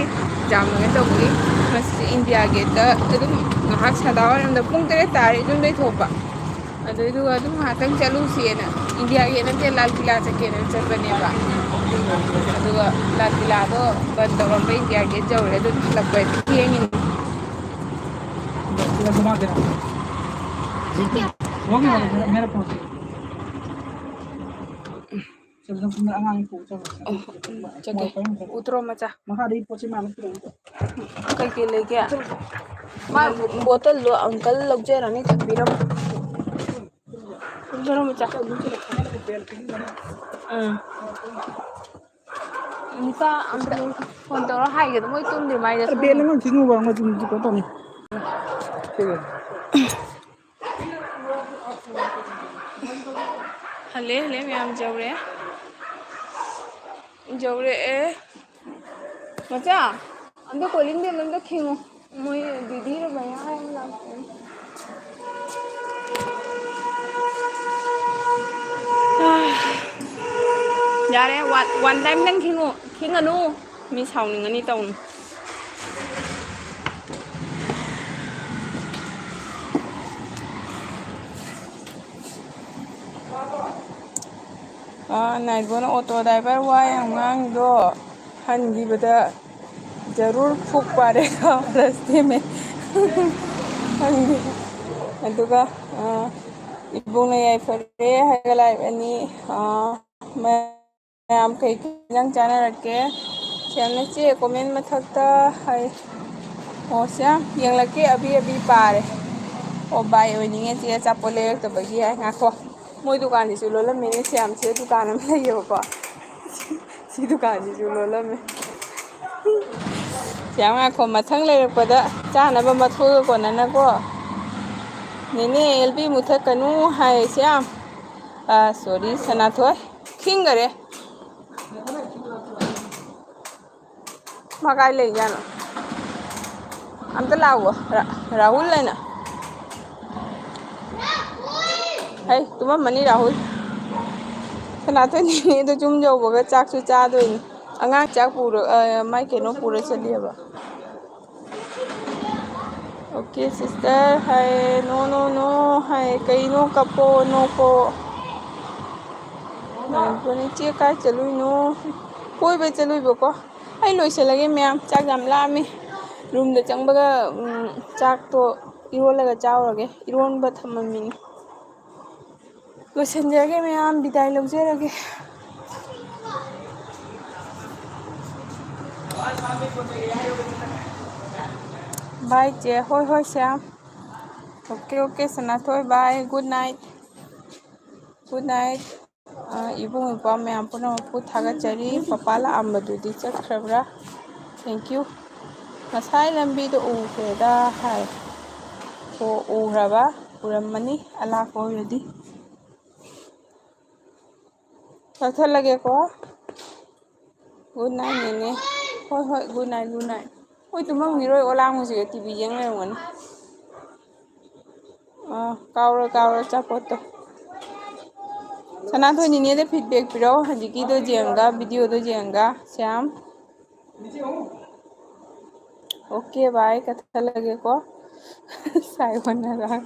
ꯌꯥꯝꯅ ꯀꯩꯅꯣ ꯇꯧꯕꯒꯤ ꯉꯁꯤ ꯏꯟꯗꯤꯌꯥ ꯒꯦꯠꯇ ꯑꯗꯨꯝ ꯉꯥꯏꯍꯥꯛ ꯁꯟꯗꯥꯋꯥꯏꯔꯝꯗ ꯄꯨꯡ ꯇꯔꯦꯠ ꯇꯥꯔꯦ ꯌꯨꯝꯗꯩ ꯊꯣꯛꯄ꯫ ꯑꯗꯨꯏꯗꯨꯒ ꯑꯗꯨꯝ ꯉꯥꯏꯍꯥꯛꯇꯪ ꯆꯠꯂꯨꯁꯦꯅ, ꯏꯟꯗꯤꯌꯥ ꯒꯦꯠ ꯅꯠꯇꯦ, ꯂꯥꯜ ꯀꯤꯂꯥ ꯆꯠꯀꯦꯅ ꯆꯠꯄꯅꯦꯕ꯫ ꯑꯗꯨꯒ ꯂꯥꯜ ꯀꯤꯂꯥꯗꯣ ꯕꯟ ꯇꯧꯔꯝꯕ ꯏꯟꯗꯤꯌꯥ ꯒꯦꯠ ꯌꯧꯔꯦ, ꯑꯗꯨ ꯍꯜꯂꯛꯄ ꯊꯦꯡꯉꯤꯅꯤ꯫ ꯑꯉꯥꯡ ꯄꯨꯔ ꯆꯠꯂꯨꯁꯦ꯫ ꯑꯣ, ꯎꯝ, ꯆꯠꯀꯦ꯫ ꯎꯠꯇ꯭ꯔꯣ ꯃꯆꯥ? ꯃꯈꯥꯗꯩ ꯄꯣꯠ ꯆꯩ ꯃꯌꯥꯝ ꯄꯨꯔꯛꯎꯀꯣ꯫ ꯀꯩꯀꯩ ꯂꯩꯒꯦ? ꯃꯥ ꯕꯣꯇꯜꯗꯣ ꯑꯪꯀꯜ ꯂꯧꯖꯔꯅꯤ, ꯊꯝꯕꯤꯔꯝꯃꯣ꯫ ꯊꯝꯕꯤꯔꯝꯃꯣ, ꯏꯆꯥ꯫ ꯎꯝ꯫ ꯅꯨꯄꯥ ꯑꯝꯇ ꯐꯣꯟ ꯇꯧꯔ ꯍꯥꯏꯒꯦꯗ, ꯃꯣꯏ ꯇꯨꯝꯗ꯭ꯔꯤ ꯃꯥꯏꯗ꯫ ꯕꯦꯜ ꯑꯃ ꯈꯤꯡꯉꯨꯕ, ꯑꯃ ꯇꯨꯝ-, ꯀꯩꯅꯣ ꯇꯧꯅꯤ꯫ ꯍꯜꯂꯦ, ꯍꯜꯂꯦ, ꯃꯌꯥꯝ ꯌꯧꯔꯦ꯫ ꯌꯧꯔꯛꯑꯦ꯫ ꯃꯆꯥ, ꯑꯝꯇ calling bell ꯑꯝꯇ ꯈꯤꯡꯉꯨ꯫ ꯃꯣꯏ ꯗꯤꯗꯤꯔ ꯃꯌꯥꯝ ꯂꯥꯛꯄꯅꯤ꯫ ꯌꯥꯔꯦ, one, one time ꯗꯪ ꯈꯤꯡꯉꯨ꯫ ꯈꯤꯡꯉꯅꯨ꯫ ꯃꯤ ꯁꯥꯎꯅꯤꯡꯉꯅꯤ, ꯇꯧꯅꯨ꯫ ꯑꯥ, ꯅꯥꯏꯕꯣꯅ auto driver ꯋꯥ ꯌꯥꯝ ꯉꯥꯡꯉꯤꯗꯣ ꯍꯟꯈꯤꯕꯗ ꯖꯔꯨꯔ ꯐꯨꯛ ꯄꯥꯔꯦꯒꯥ ꯔꯁꯇꯦ ꯃꯦ꯫ ꯈꯪꯗꯦ꯫ ꯑꯗꯨꯒ, ꯑꯥ, ꯏꯕꯨꯡꯅ ꯌꯥꯏꯐꯔꯦ ꯍꯥꯏꯔꯒ like ꯑꯅꯤ, ꯑꯥ, ꯃꯌꯥꯝ ꯀꯩ ꯀꯩ ꯏꯟꯖꯥꯡ ꯆꯥꯅꯔꯛꯀꯦ? ꯁ꯭ꯌꯥꯝꯅ ꯆꯦ comment ꯃꯊꯛꯇ ꯍꯥꯏ꯫ ꯑꯣ, ꯁ꯭ꯌꯥꯝ, ꯌꯦꯡꯂꯛꯀꯦ, ꯑꯕꯤ ꯑꯕꯤ ꯄꯥꯔꯦ꯫ ꯑꯣ, ꯕꯥꯏ ꯑꯣꯏꯅꯤꯡꯉꯦ ꯆꯦ, ꯑꯆꯥꯄꯣꯠ ꯂꯩꯔꯛꯇꯕꯒꯤ ꯍꯥꯏ꯫ ꯉꯥꯏꯈꯣ, ꯃꯣꯏ ꯗꯨꯀꯥꯟꯁꯤꯁꯨ ꯂꯣꯜꯂꯝꯃꯦꯅꯦ, ꯁ꯭ꯌꯥꯝ, ꯁꯤꯗ ꯗꯨꯀꯥꯟ ꯑꯃ ꯂꯩꯌꯦꯕꯀꯣ꯫ ꯁꯤ ꯗꯨꯀꯥꯟꯁꯤꯁꯨ ꯂꯣꯜꯂꯝꯃꯦ꯫ ꯁ꯭ꯌꯥꯝ, ꯉꯥꯏꯈꯣ, ꯃꯊꯪ ꯂꯩꯔꯛꯄꯗ ꯆꯥꯅꯕ ꯃꯊꯣꯏꯒ ꯀꯣꯟꯅꯅꯀꯣ꯫ ꯅꯦꯅꯦ, ꯑꯦꯜ ꯕꯤ ꯃꯨꯊꯠꯀꯅꯨ ꯍꯥꯏ, ꯁ꯭ꯌꯥꯝ꯫ ꯑ, sorry, ꯁꯅꯥꯊꯣꯏ꯫ ꯈꯤꯡꯒꯔꯦ꯫ ꯃꯥ ꯀꯥꯏ ꯂꯩꯖꯥꯠꯅꯣ? ꯑꯝꯇ ꯂꯥꯛꯑꯣ, ꯔꯥ-, ꯔꯥꯍꯨꯜ ꯍꯥꯏꯅ꯫ ꯍꯩ, ꯇꯨꯝꯃꯝꯃꯅꯤ ꯔꯥꯍꯨꯜ꯫ ꯁꯅꯥꯊꯣꯏ ꯅꯦꯅꯦꯗꯣ ꯌꯨꯝ ꯌꯧꯕꯒ ꯆꯥꯛꯁꯨ ꯆꯥꯗꯣꯏꯅꯤ꯫ ꯑꯉꯥꯡ ꯆꯥꯛ ꯄꯨꯔ-, ꯑ, ꯃꯥꯏ ꯀꯩꯅꯣ ꯄꯨꯔ ꯆꯠꯂꯤꯑꯕ꯫ Okay, sister ꯍꯥꯏ, no, no, no ꯍꯥꯏ, ꯀꯩꯅꯣ ꯀꯞꯄꯣ, ꯅꯣꯛꯄꯣ? ꯏꯆꯦ ꯀꯥꯏ ꯆꯠꯂꯨꯏꯅꯣ? ꯀꯣꯏꯕ ꯆꯠꯂꯨꯏꯕꯀꯣ꯫ ꯑꯩ ꯂꯣꯏꯁꯤꯜꯂꯒꯦ ꯃꯌꯥꯝ, ꯆꯥꯛ ꯌꯥꯝ ꯂꯥꯝꯃꯤ꯫ Roomꯗ ꯆꯪꯕꯒ, ꯎꯝ, ꯆꯥꯛꯇꯣ ꯏꯔꯣꯜꯂꯒ ꯆꯥꯎꯔꯒꯦ꯫ ꯏꯔꯣꯟꯕ ꯊꯝꯃꯝꯃꯤꯅꯤ꯫ ꯂꯣꯏꯁꯤꯟꯖꯔꯒꯦ ꯃꯌꯥꯝ, ꯕꯤꯗꯥꯏ ꯂꯧꯖꯔꯒꯦ꯫ Bye, ꯆꯦ꯫ ꯍꯣꯏ, ꯍꯣꯏ, ꯁ꯭ꯌꯥꯝ꯫ Okay, okay, ꯁꯅꯥꯊꯣꯏ, bye, good night꯫ Good night꯫ ꯑ, ꯏꯕꯨꯡ ꯏꯄ꯭ꯋꯥ ꯃꯌꯥꯝ ꯄꯨꯝꯅꯃꯛꯄꯨ ꯊꯥꯒꯠꯆꯔꯤ꯫ ꯄꯄꯥ ꯂꯥꯛꯑꯝꯕꯗꯨꯗꯤ ꯆꯠꯈ꯭ꯔꯕ꯭ꯔꯥ? Thank you꯫ ꯉꯁꯥꯏ ꯂꯝꯕꯤꯗꯣ ꯎꯈ꯭ꯔꯦꯗ ꯍꯥꯏ꯫ ꯑꯣ, ꯎꯈ꯭ꯔꯕ? ꯎꯔꯝꯃꯅꯤ ꯑꯂꯥꯛꯄ ꯑꯣꯏꯔꯗꯤ꯫ ꯀꯛꯊꯠꯂꯒꯦꯀꯣ꯫ Good night, ꯅꯦꯅꯦ꯫ ꯍꯣꯏ, ꯍꯣꯏ, good night, good night꯫ ꯍꯣꯏ, ꯇꯨꯝꯃꯝꯈꯤꯔꯣꯏ, ꯑꯣꯂꯥꯡꯕꯁꯤꯒ ꯇꯤ ꯚꯤ ꯌꯦꯡ ꯂꯩꯔꯝꯒꯅꯤ꯫ ꯑꯥ, ꯀꯥꯎꯔꯣꯏ, ꯀꯥꯎꯔꯣꯏ, ꯑꯆꯥꯄꯣꯠꯇꯣ꯫ ꯁꯅꯥꯊꯣꯏ, ꯅꯦꯅꯦꯗ feedback ꯄꯤꯔꯛꯑꯣ, ꯍꯧꯖꯤꯛꯀꯤꯗꯣ ꯌꯦꯡꯉꯒ, video ꯗꯣ ꯌꯦꯡꯉꯒ, ꯁ꯭ꯌꯥꯝ꯫ Okay, bye, ꯀꯛꯊꯠꯂꯒꯦꯀꯣ꯫ ꯁꯥꯏ ꯑꯣꯟꯅꯔꯒ꯫